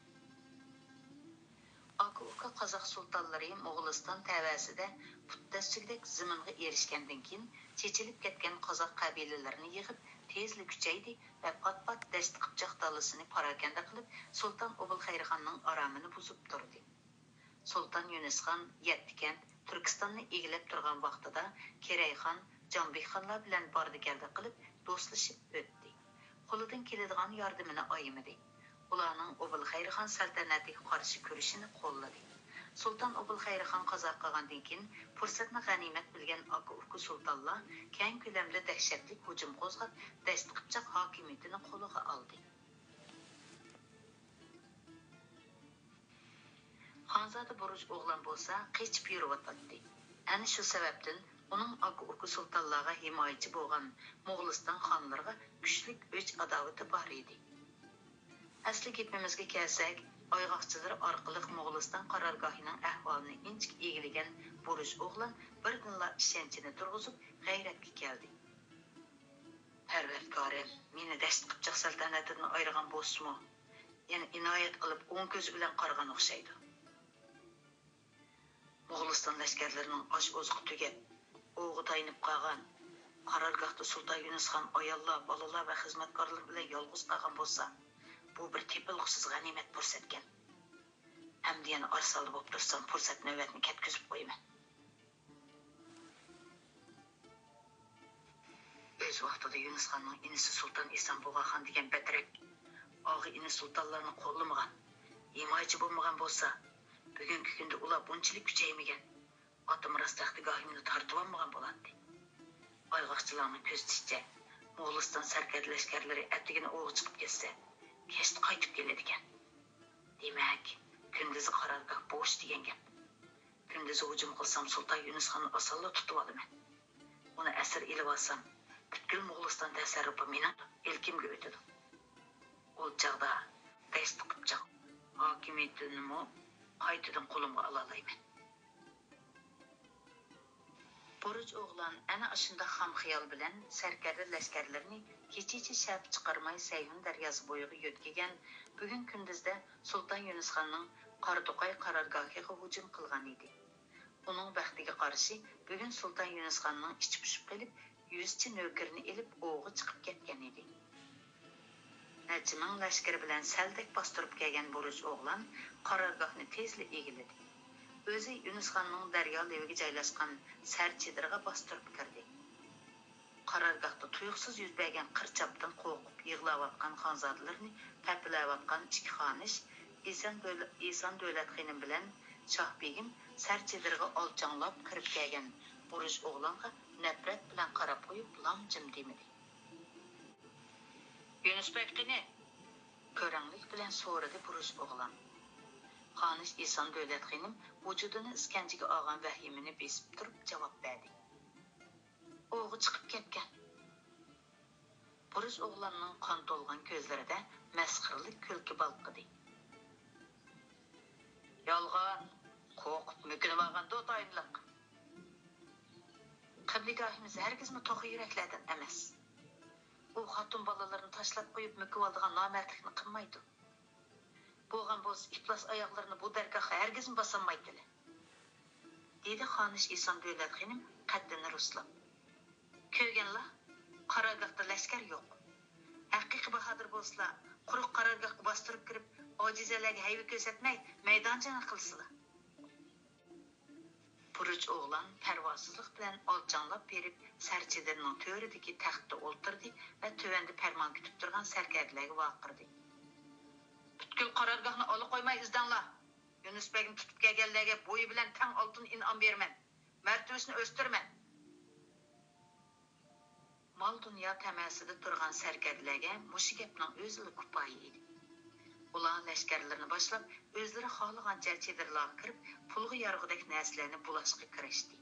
ئاكا-ئۇكا قازاق سۇلتانلىرى موغۇلىستان تەۋەسىدە پۇت تەسچۈكىدەك زېمىنغا ئېرىشكەندىن كېيىن، چېچىلىپ كەتكەن قازاق قەبىلىلىرىنى يىغىپ، تېزلا كۈچەيدى ۋە پات-پات دەشتى قىپچاق دالىسىنى پاراكەندە قىلىپ، سۇلتان ئوبۇلخەيرخاننىڭ ئارامىنى بۇزۇپ تۇردى. سۇلتان يۈنۈسخان يەتتە كەنت، تۈركىستاننى ئىگىلەپ تۇرغان ۋاقتىدا، كېرەيخان، جامبىخانلار بىلەن باردى-كەلدى قىلىپ، دوستلىشىپ ئۆتتى. قولىدىن كېلىدىغان ياردىمىنى ئايىمىدى. ئۇلارنىڭ ئوبۇلخەيرخان سەلتەنەتىگە قارشى كۈرىشىنى قوللىدى. سۇلتان ئوبۇلخەيرخان قازا قىلغاندىن كېيىن، پۇرسەتنى غەنىيمەت بىلگەن ئاكا-ئۇكا سۇلتانلار كەڭ كۆلەمدە دەھشەتلىك ھۇجۇم قوزغاپ، دەشتى قىپچاق ھاكىمىيىتىنى قولىغا ئالدى. خانزادە بۇرۇچ ئوغلان بولسا قېچىپ يۈرۈۋاتاتتى. ئەنە شۇ سەۋەبتىن ئۇنىڭ ئاكا-ئۇكا سۇلتانلارغا ھىمايىچى بولغان موغۇلىستان خانلىرىغا كۈچلۈك ئۆچ-ئاداۋىتى بار ئىدى. ئەسلى گېپىمىزگە كەلسەك، ئايغاقچىلىرى ئارقىلىق موغۇلىستان قارارگاھىنىڭ ئەھۋالىنى ئىنچىكە ئىگىلىگەن بۇرۇچ ئوغلان بىردىنلا ئىشەنچىنى تۇرغۇزۇپ، غەيرەتكە كەلدى. پەرۋەردىگارىم، مېنى دەشتى قىپچاق سەلتەنىتىدىن ئايرىغان بولسىمۇ، يەنە ئىنايەت قىلىپ ئوڭ كۆزى بىلەن قارىغان ئوخشايدۇ. موغۇلىستان لەشكەرلىرىنىڭ ئاش-ئوزۇقى تۈگەپ، ئوۋغا تايىنىپ قالغان، قارارگاھتا سۇلتان يۈنۈسخان ئاياللار، بالىلار ۋە خىزمەتكارلىرى بىلەن يالغۇز قالغان بولسا، بۇ بىر تېپىلغۇسىز غەنىيمەت پۇرسەتكەن. ئەمدى يەنە ئارىسالدى بولۇپ تۇرسام، پۇرسەت نۆۋەتنى كەتكۈزۈپ قويىمەن. ئۆز ۋاقتىدا يۈنۈسخاننىڭ ئىنىسى سۇلتان ئىسان بۇغاخان دېگەن بەترەك ئاغا-ئىنى سۇلتانلارنى قوللىمىغان، ھىمايىچى بولمىغان بولسا، بۈگۈنكى كۈندە ئۇلار بۇنچىلىك كۈچەيمىگەن، ئاتا مىراس تەختىگاھىمنى تارتىۋالمىغان بولاتتى. ئايغاقچىلارنىڭ كۆزىتىشىچە، موغۇلىستان سەركەردە لەشكەرلىرى ئەتىگىنى ئوۋغا چىقىپ كەتسە، كەچتە قايتىپ كېلىدىكەن. دېمەك، كۈندۈزى قارارگاھ بوش دېگەن گەپ. كۈندۈزى ھۇجۇم قىلسام، سۇلتان يۈنۈسخاننى ئاسانلا تۇتۇۋالىمەن. ئۇنى ئەسىر ئېلىۋالسام، پۈتكۈل موغۇلىستان تەسەررۇپى مېنىڭ ئىلكىمگە ئۆتىدۇ. چاغدا دەشتى قىپچاق ھاكىمىيىتىنىمۇ قايتىدىن قولۇمغا ئالالايمەن. بۇرۇچ ئوغلان ئەنە ئاشۇنداق خام خىيال بىلەن سەركەردە لەشكەرلىرىنى كېچىچە شەپە چىقارماي سەيھۇن دەرياسى بويىغا يۆتكىگەن، بۈگۈن كۈندۈزدە سۇلتان يۇنۇس خاننىڭ قاراتوقاي قارارگاھىغا ھۇجۇم قىلغان ئىدى. ئۇنىڭ بەختىگە قارشى، بۈگۈن سۇلتان يۇنۇس خاننىڭ ئىچى پۇشۇپ قېلىپ، يۈزچە نۆكىرىنى ئېلىپ ئوۋغا چىقىپ كەتكەن ئىدى. نەچچە مىڭ لەشكىرى بىلەن سەلدەك باستۇرۇپ كەلگەن بۇرۇچ ئوغلان قارارگاھنى تېزلا ئىگىلىدى. ئۆزى يۇنۇس خاننىڭ دەريا لېۋىگە جايلاشقان سەر چېدىرىغا باستۇرۇپ كىردى. قارارگاھتا تۇيۇقسىز يۈز بەرگەن قىرچاپتىن قورقۇپ يىغلاۋاتقان خانزادىلىرىنى پەپىلەۋاتقان ئىككى خانىش ئىسان دۆل-، ئىسان دۆلەت خېنىم بىلەن شاھ بېگىم سەر چېدىرىغا ئالچاڭلاپ كىرىپ كەلگەن بۇرۇچ ئوغلانغا نەپرەت بىلەن قاراپ قويۇپ، لام جىم دېمىدى. يۈنۈس بەگ قېنى؟ كۆرەڭلىك بىلەن سورىدى بۇرۇچ ئوغلان. خانىش ئىسان دۆلەت خېنىم ۋۇجۇدىنى ئىسكەنجىگە ئالغان ۋەھىمىنى بېسىپ تۇرۇپ جاۋاب بەردى. ئوۋغا چىقىپ كەتكەن. بۇرۇچ ئوغلاننىڭ قان تولغان كۆزلىرىدە مەسخىرىلىك كۈلكە بالقىدى. يالغان! قورقۇپ مۆكۈنۈۋالغاندۇ تايىنلىق. قىبلىگاھىمىز ھەرگىزمۇ توخۇ يۈرەكلەردىن ئەمەس. ئۇ خوتۇن بالىلىرىنى تاشلاپ قويۇپ مۆكۈۋالىدىغان نامەردلىكنى قىلمايدۇ. بولغان بولسا ئىپلاس ئاياغلىرىنى بۇ دەرگاھقا ھەرگىزمۇ باسالمايتتىلە. دېدى خانىش ئىسان دۆلەت خېنىم قەددىنى رۇسلاپ. كۆرگەنلا، قارارگاھتا لەشكەر يوق. ھەقىقىي باھادىر بولسىلا، قۇرۇق قارارگاھقا باستۇرۇپ كىرىپ، ئاجىزەلەرگە ھەيۋە كۆرسەتمەي، مەيدان جېڭى قىلسىلا. بۇرۇچ ئوغلان پەرۋاسىزلىق بىلەن ئالچاڭلاپ بېرىپ، سەر چېدىرنىڭ تۆرىدىكى تەختتە ئولتۇردى ۋە تۆۋەندە پەرمان كۈتۈپ تۇرغان سەركەردىلەرگە ۋارقىرىدى. پۈتكۈل قارارگاھنى ئالا قويماي ئىزدەڭلار! يۇنۇس بەگنى تۇتۇپ كەلگەنلەرگە بويى بىلەن تەڭ ئالتۇن ئىنئام بېرىمەن، مەرتىۋىسىنى ئۆستۈرىمەن. مال-دۇنيا تەمەسىدە تۇرغان سەركەردىلەرگە مۇشۇ گەپنىڭ ئۆزىلا كۇپايە ئىدى. ئۇلار لەشكەرلىرىنى باشلاپ، ئۆزلىرى خالىغانچە چېدىرلارغا كىرىپ، پۇلغا يارىغۇدەك نەرسىلەرنى بۇلاشقا كىرىشتى.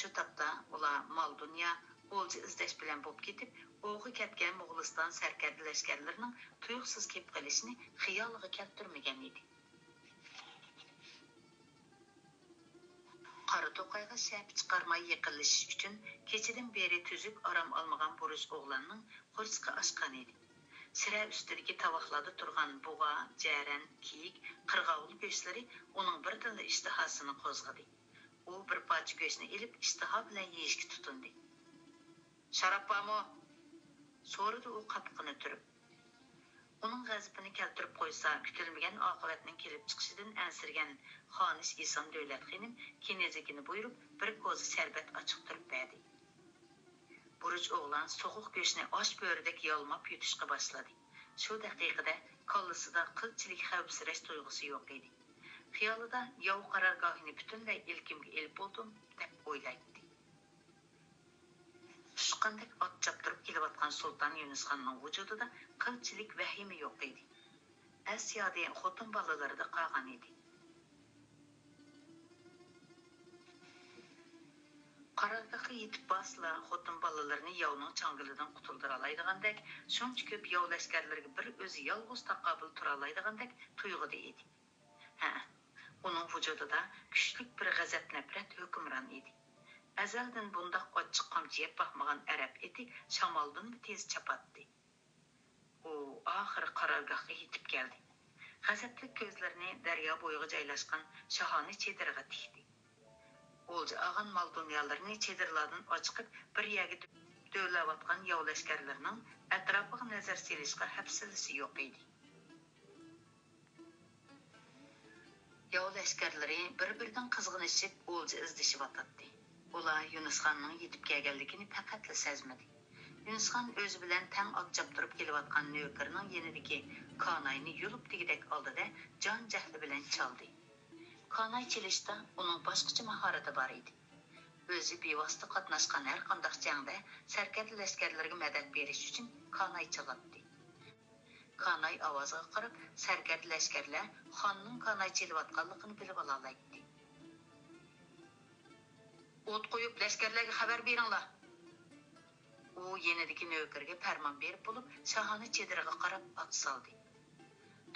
شۇ تاپتا ئۇلار مال-دۇنيا، ئولجا ئىزدەش بىلەن بوپ كېتىپ، ئوۋغا كەتكەن موغۇلىستان سەركەردە لەشكەرلىرىنىڭ تۇيۇقسىز كېلىپ قېلىشىنى خىيالىغا كەلتۈرمىگەن ئىدى. قارا توقايغا شەپە چىقارماي يېقىنلىشىش ئۈچۈن كېچىدىن بېرى تۈزۈك ئارام ئالمىغان بۇرۇچ ئوغلاننىڭ قورسىقى ئاچقان ئىدى. سىرە ئۈستىدىكى تاۋاقلاردا تۇرغان بۇغا، جەرەن، كېيىك، قىرغاۋۇل گۆشلىرى ئۇنىڭ بىردىنلا ئىشتىھاسىنى قوزغىدى. ئۇ بىر پارچە گۆشنى ئېلىپ، ئىشتىها بىلەن يېيىشكە تۇتۇندى. شاراب بارمۇ؟ سورىدى ئۇ قاپىقىنى تۈرۈپ. ئۇنىڭ غەزىپىنى كەلتۈرۈپ قويسا، كۈتۈلمىگەن ئاقىۋەتنىڭ كېلىپ چىقىشىدىن ئەنسىرىگەن خانىش ئىسان دۆلەت خېنىم كېنىزىكىنى بۇيرۇپ، بىر كوزا شەربەت ئاچىقتۇرۇپ بەردى. بۇرۇچ ئوغلان سوغۇق گۆشنى ئاچ بۆرىدەك يالماپ يۇتۇشقا باشلىدى. شۇ دەقىقىدە كاللىسىدا قىلچىلىك خەۋپسىرەش تۇيغۇسى يوق ئىدى. خىيالىدا ياۋ قارارگاھىنى پۈتۈنلەي ئىلكىمگە ئېلىپ بولدۇم، دەپ ئويلايتتى. ئۇچقاندەك ئات چاپتۇرۇپ كېلىۋاتقان سۇلتان يۇنۇسخاننىڭ ۋۇجۇدىدا قىلچىلىك ۋەھىمە يوق ئىدى. ئەس-يادى خوتۇن بالىلىرىدا قالغان ئىدى. قارارگاھقا يېتىپ بارسىلا، خوتۇن بالىلىرىنى ياۋنىڭ چاڭگىلىدىن قۇتۇلدۇرالايدىغاندەك، شۇنچە كۆپ ياۋ لەشكەرلىرىگە بىر ئۆزى يالغۇز تاقابىل تۇرالايدىغاندەك تۇيغۇدا ئىدى. ھە، ئۇنىڭ ۋۇجۇدىدا كۈچلۈك بىر غەزەپ-نەپرەت ھۆكۈمران ئىدى. ئەزەلدىن بۇنداق ئاچچىق قامچا يەپ باقمىغان ئەرەب ئېتى شامالدىنمۇ تېز چاپاتتى. ئۇ ئاخىرى قارارگاھقا يېتىپ كەلدى. غەزەپلىك كۆزلىرىنى دەريا بويىغا جايلاشقان شاھانە چېدىرغا تىكتى. ئولجا ئالغان مال-دۇنيالىرىنى چېدىرلاردىن ئاچىقىپ، بىر يەرگە دۆۋىلەۋاتقان ياۋ لەشكەرلىرىنىڭ ئەتراپىغا نەزەر سېلىشقا ھەپسىلىسى يوق ئىدى. ياۋ لەشكەرلىرى بىر-بىرىدىن قىزغىنىشىپ ئولجا ئىزدىشىۋاتاتتى. ئۇلار يۇنۇسخاننىڭ يېتىپ كەلگەنلىكىنى پەقەتلا سەزمىدى. يۇنۇسخان ئۆزى بىلەن تەڭ ئات چاپتۇرۇپ كېلىۋاتقان نۆكىرىنىڭ يېنىدىكى كاناينى يۇلۇپ دېگۈدەك ئالدى-دە، جان-جەھلى بىلەن چالدى. كاناي چېلىشتا ئۇنىڭ باشقىچە ماھارىتى بار ئىدى. ئۆزى بىۋاسىتە قاتناشقان ھەرقانداق جەڭدە سەركەردە لەشكەرلىرىگە مەدەت بېرىش ئۈچۈن كاناي چالاتتى. كاناي ئاۋازىغا قاراپ، سەركەردە لەشكەرلەر خاننىڭ كاناي چېلىۋاتقانلىقىنى بىلىۋالالايتتى. ئوت قويۇپ، لەشكەرلەرگە خەۋەر بېرىڭلار! ئۇ يېنىدىكى نۆكىرىگە پەرمان بېرىپ بولۇپ، شاھانە چېدىرىغا قاراپ ئات سالدى.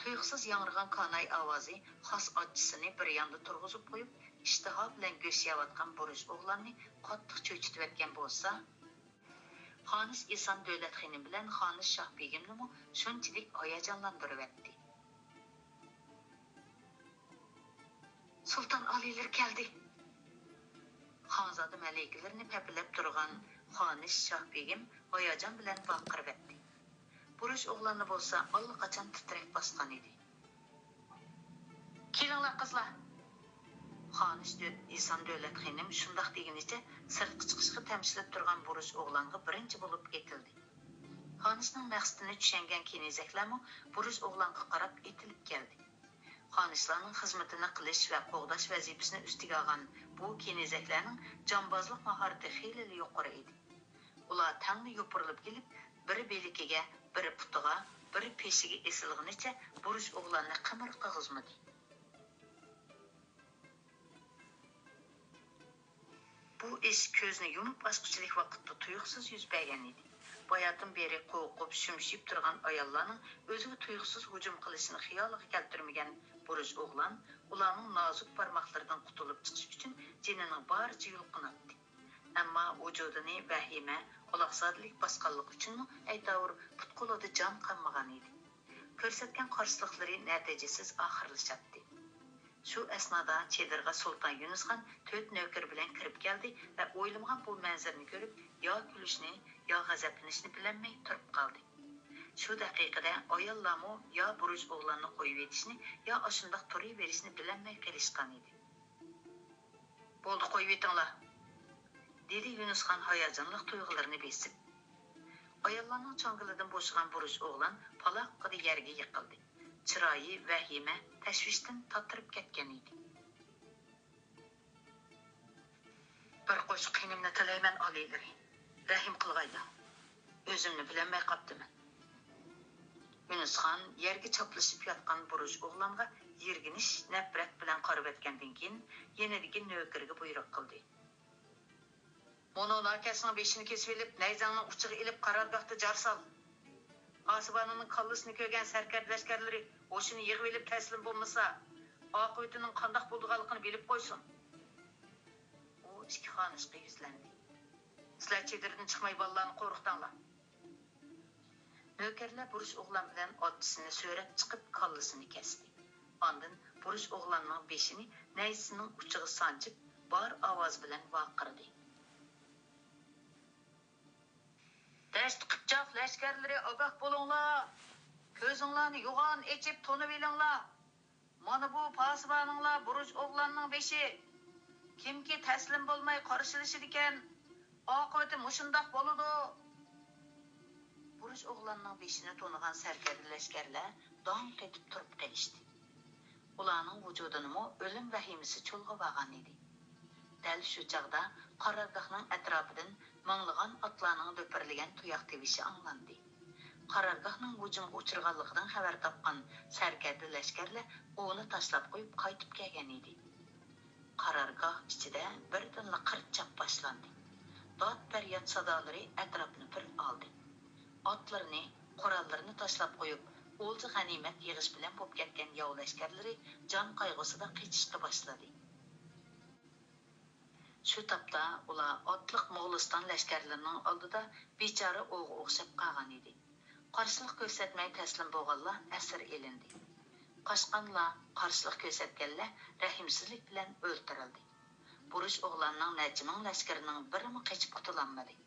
تۇيۇقسىز ياڭرىغان كاناي ئاۋازى خاس ئاچىسىنى بىر ياندا تۇرغۇزۇپ قويۇپ، ئىشتىها بىلەن گۆش يەۋاتقان بۇرۇچ ئوغلاننى قاتتىق چۆچۈتۈۋەتكەن بولسا، خانىش ئېسان دۆلەت خېنىم بىلەن خانىش شاھ بېگىمنىمۇ شۇنچىلىك ھاياجانلاندۇرۇۋەتتى. سۇلتان ئالىيلىرى كەلدى! خانزادە مەلىكىلىرىنى پەپىلەپ تۇرغان خانىش شاھ بېگىم ھاياجان بىلەن ۋارقىرىۋەتتى. بۇرۇچ ئوغلاننى بولسا ئاللىقاچان تىترەك باسقان ئىدى. كېلىڭلار، قىزلار! خانىش دۆ-، ئېسان دۆلەت خېنىم شۇنداق دېگىنىچە سىرتقا چىقىشقا تەمشىلىپ تۇرغان بۇرۇچ ئوغلانغا بىرىنچى بولۇپ ئېتىلدى. خانىشنىڭ مەقسىتىنى چۈشەنگەن كېنىزەكلەرمۇ بۇرۇچ ئوغلانغا قاراپ ئېتىلىپ كەلدى. خانىشلارنىڭ خىزمىتىنى قىلىش ۋە قوغداش ۋەزىپىسىنى ئۈستىگە ئالغان بۇ كېنىزەكلەرنىڭ جامبازلىق ماھارىتى خېلىلا يۇقىرى ئىدى. ئۇلار تەڭلا يوپۇرۇلۇپ كېلىپ، بىرى بىلىكىگە، بىرى پۇتىغا، بىرى پېشىگە ئېسىلغىنىچە بۇرۇچ ئوغلاننى قىمىر قىغۇزمىدى. بۇ ئىش كۆزنى يۇمۇپ ئاچقۇچىلىك ۋاقىتتا تۇيۇقسىز يۈز بەرگەن ئىدى. باياتىن بېرى قورقۇپ، شۈمشىيىپ تۇرغان ئاياللارنىڭ ئۆزىگە تۇيۇقسىز ھۇجۇم قىلىشىنى خىيالىغا كەلتۈرمىگەن بۇرۇچ ئوغلان ئۇلارنىڭ نازۇك بارماقلىرىدىن قۇتۇلۇپ چىقىش ئۈچۈن جېنىنىڭ بارىچە يۇلقۇناتتى. ئەمما ۋۇجۇدىنى ۋەھىمە، ئالاقزادىلىك باسقانلىقى ئۈچۈنمۇ ئەيتاۋۇر پۇت-قولىدا جان قالمىغان ئىدى. كۆرسەتكەن قارشىلىقلىرى نەتىجىسىز ئاخىرلىشاتتى. شۇ ئەسنادا چېدىرغا سۇلتان يۇنۇسخان تۆت نۆكىرى بىلەن كىرىپ كەلدى ۋە ئويلىمىغان بۇ مەنزىرىنى كۆرۈپ، يا كۈلۈشنى، يا غەزەپلىنىشنى بىلەلمەي تۇرۇپ قالدى. شۇ دەقىقىدە ئاياللارمۇ يا بۇرۇچ ئوغلاننى قويۇۋېتىشنى، يا ئاشۇنداق تۇرۇۋېرىشنى بىلەلمەي قېلىشقان ئىدى. بولدى، قويۇۋېتىڭلار، دېدى يۇنۇسخان ھاياجانلىق تۇيغۇلىرىنى بېسىپ. ئاياللارنىڭ چاڭگىلىدىن بوشىغان بۇرۇچ ئوغلان پالاققىدە يەرگە يىقىلدى. چىرايى ۋەھىمە، تەشۋىشتىن تاتىرىپ كەتكەن ئىدى. بىر قوشۇق قېنىمنى تىلەيمەن، ئالىيلىرى. رەھىم قىلغايلا. ئۆزۈمنى بىلەلمەي قاپتىمەن. يۇنۇسخان يەرگە چاپلىشىپ ياتقان بۇرۇچ ئوغلانغا يىرگىنىش، نەپرەت بىلەن قارىۋەتكەندىن كېيىن، يېنىدىكى نۆكىرىگە بۇيرۇق قىلدى. مۇنۇ ناكەسنىڭ بېشىنى كېسىۋېلىپ، نەيزەڭنىڭ ئۇچىغا ئېلىپ، قارارگاھتا جار سال. پاسىبانىنىڭ كاللىسىنى كۆرگەن سەركەردە لەشكەرلىرى ھوشىنى يىغىۋېلىپ تەسلىم بولمىسا، ئاقىۋىتىنىڭ قانداق بولىدىغانلىقىنى بىلىپ قويسۇن. ئۇ ئىككى خانىشقا يۈزلەندى. سىلەر چېدىردىن چىقماي بالىلارنى قورقۇتاڭلار. نۆكەرلەر بۇرۇچ ئوغلان بىلەن ئاتچىسىنى سۆرەپ چىقىپ كاللىسىنى كەستى. ئاندىن بۇرۇچ ئوغلاننىڭ بېشىنى نەيزىسىنىڭ ئۇچىغا سانجىپ بار ئاۋازى بىلەن ۋارقىرىدى. دەشت قىپچاق لەشكەرلىرى، ئاگاھ بولۇڭلار! كۆزۈڭلارنى يوغان ئېچىپ تونۇۋېلىڭلار! مانا بۇ پاسىبانىڭلار بۇرۇچ ئوغلاننىڭ بېشى! كىمكى تەسلىم بولماي قارشىلىشىدىكەن، ئاقىۋىتى مۇشۇنداق بولىدۇ! بۇرۇچ ئوغلاننىڭ بېشىنى تونۇغان سەركەردە لەشكەرلەر داڭ قېتىپ تۇرۇپ قېلىشتى. ئۇلارنىڭ ۋۇجۇدىنىمۇ ئۆلۈم ۋەھىمىسى چۇلغىۋالغان ئىدى. دەل شۇ چاغدا قارارگاھنىڭ ئەتراپىدىن مىڭلىغان ئاتلارنىڭ دۈپۈرلىگەن تۇياق تىۋىشى ئاڭلاندى. قارارگاھنىڭ ھۇجۇمغا ئۇچرىغانلىقىدىن خەۋەر تاپقان سەركەردە لەشكەرلەر ئۇنى تاشلاپ قويۇپ قايتىپ كەلگەن ئىدى. قارارگاھ ئىچىدە بىردىنلا قىرچاق باشلاندى. داد-پەرياد سادالىرى ئەتراپنى پىر ئالدى. ئاتلىرىنى، قوراللىرىنى تاشلاپ قويۇپ، ئولجا-غەنىيمەت يىغىش بىلەن بولۇپ كەتكەن ياۋ لەشكەرلىرى جان قايغۇسىدا قېچىشقا باشلىدى. شۇ تاپتا ئۇلار ئاتلىق موغۇلىستان لەشكەرلىرىنىڭ ئالدىدا بىچارە ئوۋغا ئوخشاپ قالغان ئىدى. قارشىلىق كۆرسەتمەي تەسلىم بولغانلار ئەسىر ئېلىندى. قاچقانلار، قارشىلىق كۆرسەتكەنلەر رەھىمسىزلىك بىلەن ئۆلتۈرۈلدى. بۇرۇچ ئوغلاننىڭ نەچچە مىڭ لەشكىرىنىڭ بىرىمۇ قېچىپ قۇتۇلالمىدى.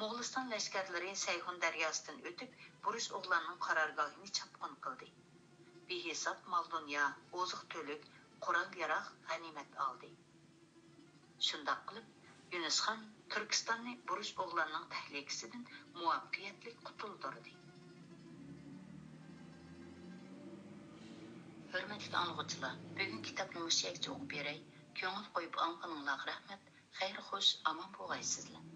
موغۇلىستان لەشكەرلىرى سەيھۇن دەرياسىدىن ئۆتۈپ، بۇرۇچ ئوغلاننىڭ قارارگاھىنى چاپقۇن قىلدى. بىھېساب مال-دۇنيا، ئوزۇق-تۈلۈك، قورال-ياراغ غەنىيمەت ئالدى. شۇنداق قىلىپ، يۈنۈسخان تۈركىستاننى بۇرۇچ ئوغلاننىڭ تەھلىكىسىدىن مۇۋەپپەقىيەتلىك قۇتۇلدۇردى. ھۆرمەتلىك ئاڭلىغۇچىلار، بۈگۈنكى كىتابنى مۇشۇ يەرگىچە ئوقۇپ بېرەي. كۆڭۈل قويۇپ ئاڭلىغىنىڭلارغا رەھمەت. خەير خوش، ئامان بولغايسىزلەر.